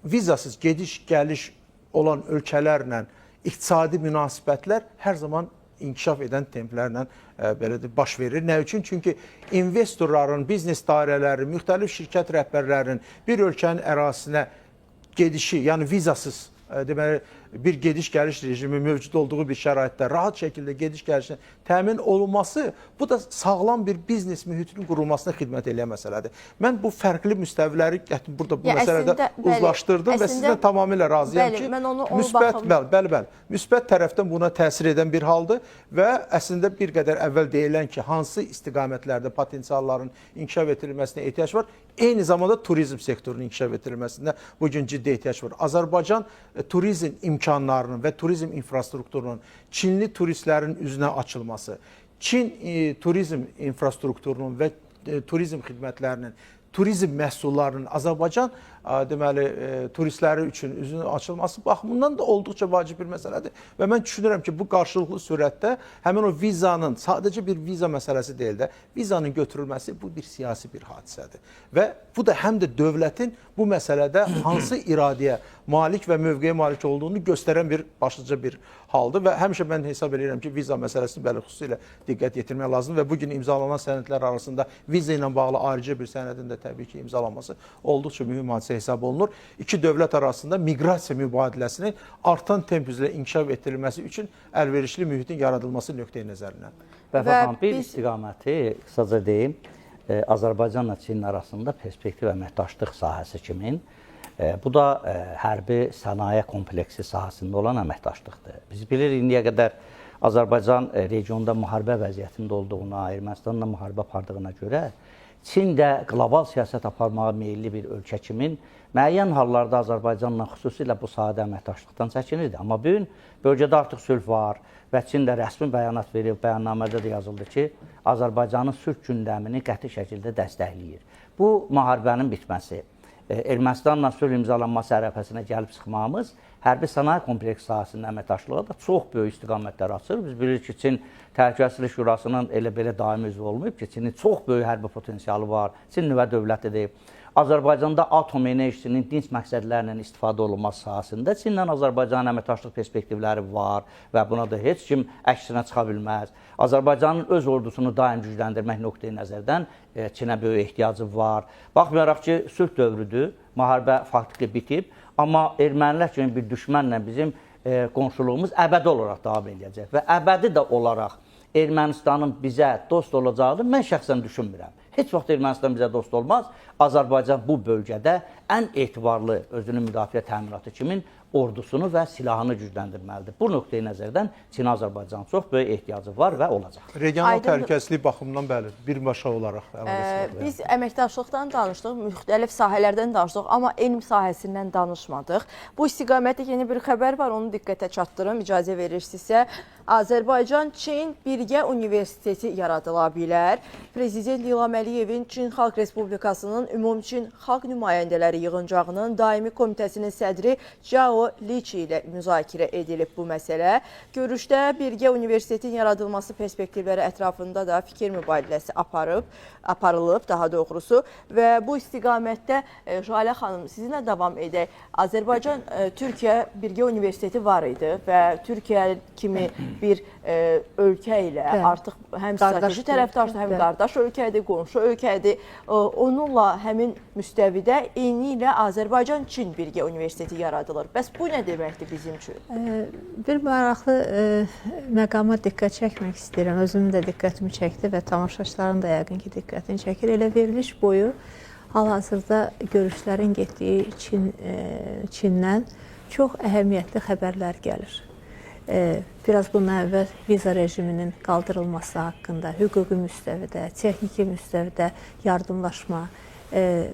Vizasız gediş-gəliş olan ölkələrlə iqtisadi münasibətlər hər zaman inkişaf edən templərlə belə deyək, baş verir. Nə üçün? Çünki investorların, biznes dairələrinin, müxtəlif şirkət rəhbərlərinin bir ölkənin ərazisinə gedişi, yəni vizasız deməli bir gediş-gəliş rejimi mövcud olduğu bir şəraitdə rahat şəkildə gediş-gəlişin təmin olunması, bu da sağlam bir biznes mühitinin qurulmasına xidmət eləyən məsələdir. Mən bu fərqli müstəviləri gətirib burada bu Ya məsələdə əslində, bəli, uzlaşdırdım və əslində- sizinlə tamamilə razıyam Bəli, ki, mən onu müsbət, baxım- bəli, bəli, bəli. Müsbət tərəfdən buna təsir edən bir haldır və əslində bir qədər əvvəl deyilən ki, hansı istiqamətlərdə potensialların inkişaf etdirilməsinə ehtiyac var, eyni zamanda turizm sektorunun inkişaf etdirilməsində bu gün ciddi ehtiyac var. Azərbaycan turizm imkanlarının və turizm infrastrukturunun Çinli turistlərin üzünə açılması, Çin turizm infrastrukturunun və turizm xidmətlərinin, turizm məhsullarının Azərbaycan deməli turistləri üçün üzünün açılması baxımından da olduqca vacib bir məsələdir. Və mən düşünürəm ki, bu qarşılıqlı sürətdə həmin o vizanın sadəcə bir viza məsələsi deyil də, vizanın götürülməsi bu bir siyasi bir hadisədir. Və bu da həm də dövlətin bu məsələdə hansı iradəyə malik və mövqeyə malik olduğunu göstərən bir başlıca bir haldır və həmişə mən hesab edirəm ki, viza məsələsini bəli xüsusilə diqqət yetirmək lazımdır və bu gün imzalanan sənədlər arasında viza ilə bağlı ayrıca bir sənədin də təbii ki, imzalanması olduqca mühüm hadisə hesab olunur. İki dövlət arasında miqrasiya mübadiləsinin artan temp üzrə inkişaf etdirilməsi üçün əlverişli mühitin yaradılması nöqteyi nəzərindən. Və Və xanım, bir biz- istiqaməti qısaca deyim, Azərbaycanla Çinin arasında perspektiv əməkdaşlıq sahəsi kimin, bu da hərbi sənaye kompleksi sahəsində olan əməkdaşlıqdır. Biz bilirik indiyə qədər Azərbaycan regionda müharibə vəziyyətində olduğuna, Ermənistanla müharibə apardığına görə Çin də qlobal siyasət aparmağa meyilli bir ölkə kimin müəyyən hallarda Azərbaycanla xüsusilə bu sahədə əməkdaşlıqdan çəkinirdi. Amma bu gün bölgədə artıq sülh var və Çin də rəsmi bəyanat verib, bəyannamədə də yazıldı ki, Azərbaycanın sülh gündəmini qəti şəkildə dəstəkləyir. Bu müharibənin bitməsi, Ermənistanla sülh imzalanması ərəfəsinə gəlib çıxmamız hərbi sənaye kompleksi sahəsində əməkdaşlığa da çox böyük istiqamətlər açır. Biz bilirik ki, Çin Təhlükəsizlik Şurasının elə belə daimi üzvü olmayıb ki, Çinin çox böyük hərbi potensialı var. Çin nüvə dövlətidir. Azərbaycanda atom enerjisinin dinc məqsədlərlə istifadə olunması sahəsində Çinlə Azərbaycanın əməkdaşlıq perspektivləri var və buna da heç kim əksinə çıxa bilməz. Azərbaycanın öz ordusunu daim gücləndirmək nöqteyi nəzərdən Çinə böyük ehtiyacı var. Baxmayaraq ki, sülh dövrüdür, müharibə faktiki bitib, amma ermənilər kimi bir düşmənlə bizim qonşuluğumuz əbədi olaraq davam eləyəcək və əbədi də olaraq Ermənistanın bizə dost olacağını mən şəxsən düşünmürəm. Heç vaxt Ermənistan bizə dost olmaz. Azərbaycan bu bölgədə ən etibarlı özünü müdafiə təminatı kimin ordusunu və silahını gücləndirməlidir. Bu nöqteyi nəzərdən Çin-Azərbaycan çox böyük ehtiyacı var və olacaq. Regional təhlükəsizlik baxımından bəli, birbaşa olaraq əlaqəsi var. Biz əməkdaşlıqdan danışdıq, müxtəlif sahələrdən danışdıq, amma elm sahəsindən danışmadıq. Bu istiqamətdə yeni bir xəbər var, onu diqqətə çatdırım, icazə verirsinizsə. Azərbaycan-Çin Birgə Universiteti yaradıla bilər. Prezident İlham Əliyevin Çin Xalq Respublikasının Ümumçin Xalq Nümayəndələri Yığıncağının Daimi Komitəsinin sədri Cao Liçi ilə müzakirə edilib bu məsələ. Görüşdə Birgə Universitetin yaradılması perspektivləri ətrafında da fikir mübadiləsi aparılıb daha doğrusu və bu istiqamətdə Jalə xanım sizinlə davam edək. Azərbaycan Türkiyə Birgə Universiteti var idi və Türkiyə kimi bir ölkə ilə artıq həm strateji tərəfdaşdır, həm qardaş ölkədir, qonşu ölkədir. Onunla həmin müstəvidə eyni ilə Azərbaycan-Çin Birgə Universiteti yaradılır. Bəs bu nə deməkdir bizim üçün? Bir maraqlı məqama diqqət çəkmək istəyirəm. Özümün də diqqətimi çəkdi və tamaşaçıların da yəqin ki, diqqətini çəkir. Elə veriliş boyu hal-hazırda görüşlərin getdiyi Çindən çox əhəmiyyətli xəbərlər gəlir. Biraz bundan əvvəl viza rejiminin qaldırılması haqqında, hüquqi müstəvidə, texniki müstəvidə yardımlaşma,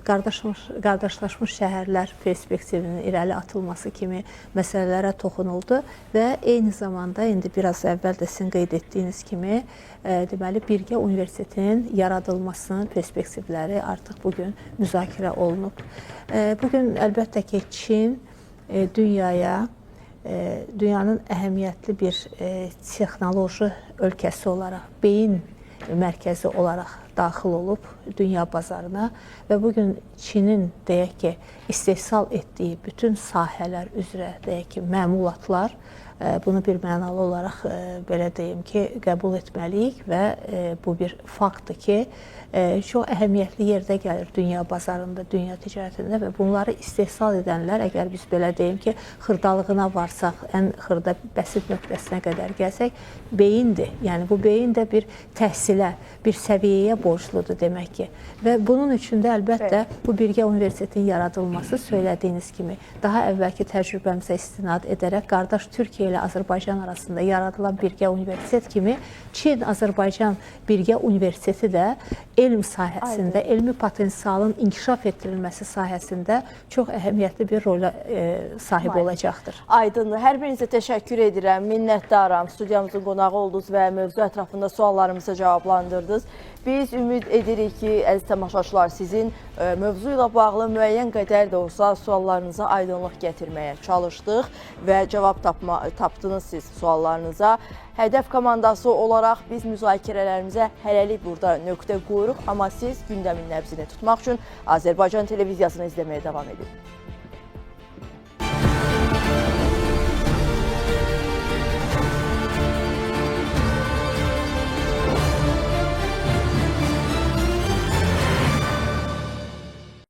qardaşlaşmış şəhərlər perspektivinin irəli atılması kimi məsələlərə toxunuldu və eyni zamanda indi biraz əvvəl də sizin qeyd etdiyiniz kimi, deməli Birgə Universitetinin yaradılmasının perspektivləri artıq bugün müzakirə olunub. Bugün əlbəttə ki, Çin dünyaya dünyanın əhəmiyyətli bir texnoloji ölkəsi olaraq, beyin mərkəzi olaraq daxil olub dünya bazarına və bu gün Çinin deyək ki, istehsal etdiyi bütün sahələr üzrə deyək ki, məmulatlar bunu bir mənalı olaraq belə deyim ki, qəbul etməliyik və bu bir faktdır ki, çox əhəmiyyətli yerdə gəlir dünya bazarında, dünya ticarətində və bunları istehsal edənlər, əgər biz belə deyim ki, xırdalığına varsaq, ən xırda bəsit nöqtəsinə qədər gəlsək, beyindir. Yəni bu beyin də bir təhsilə, bir səviyyəyə borcludur demək ki. Və bunun üçün də əlbəttə bu birgə universitetin yaradılması söylədiyiniz kimi daha əvvəlki təcrübəmizə istinad edərək qardaş Türkiyə ilə Azərbaycan arasında yaradılan birgə universitet kimi Çin-Azərbaycan birgə universiteti də elm sahəsində, elmi potensialın inkişaf etdirilməsi sahəsində çox əhəmiyyətli bir rola sahib olacaqdır. Aydındır. Hər birinizə təşəkkür edirəm, minnətdaram. Studiyamızın qonağı oldunuz və mövzu ətrafında suallarımıza cavablandırdınız. Biz ümid edirik ki, əziz tamaşaçılar, sizin mövzu ilə bağlı müəyyən qədər də olsa suallarınıza aydınlıq gətirməyə çalışdıq və cavab tapdınız siz suallarınıza. Hədəf komandası olaraq biz müzakirələrimizə hələlik burada nöqtə qoyuruq, amma siz gündəmin nəbzini tutmaq üçün Azərbaycan televiziyasını izləməyə davam edin.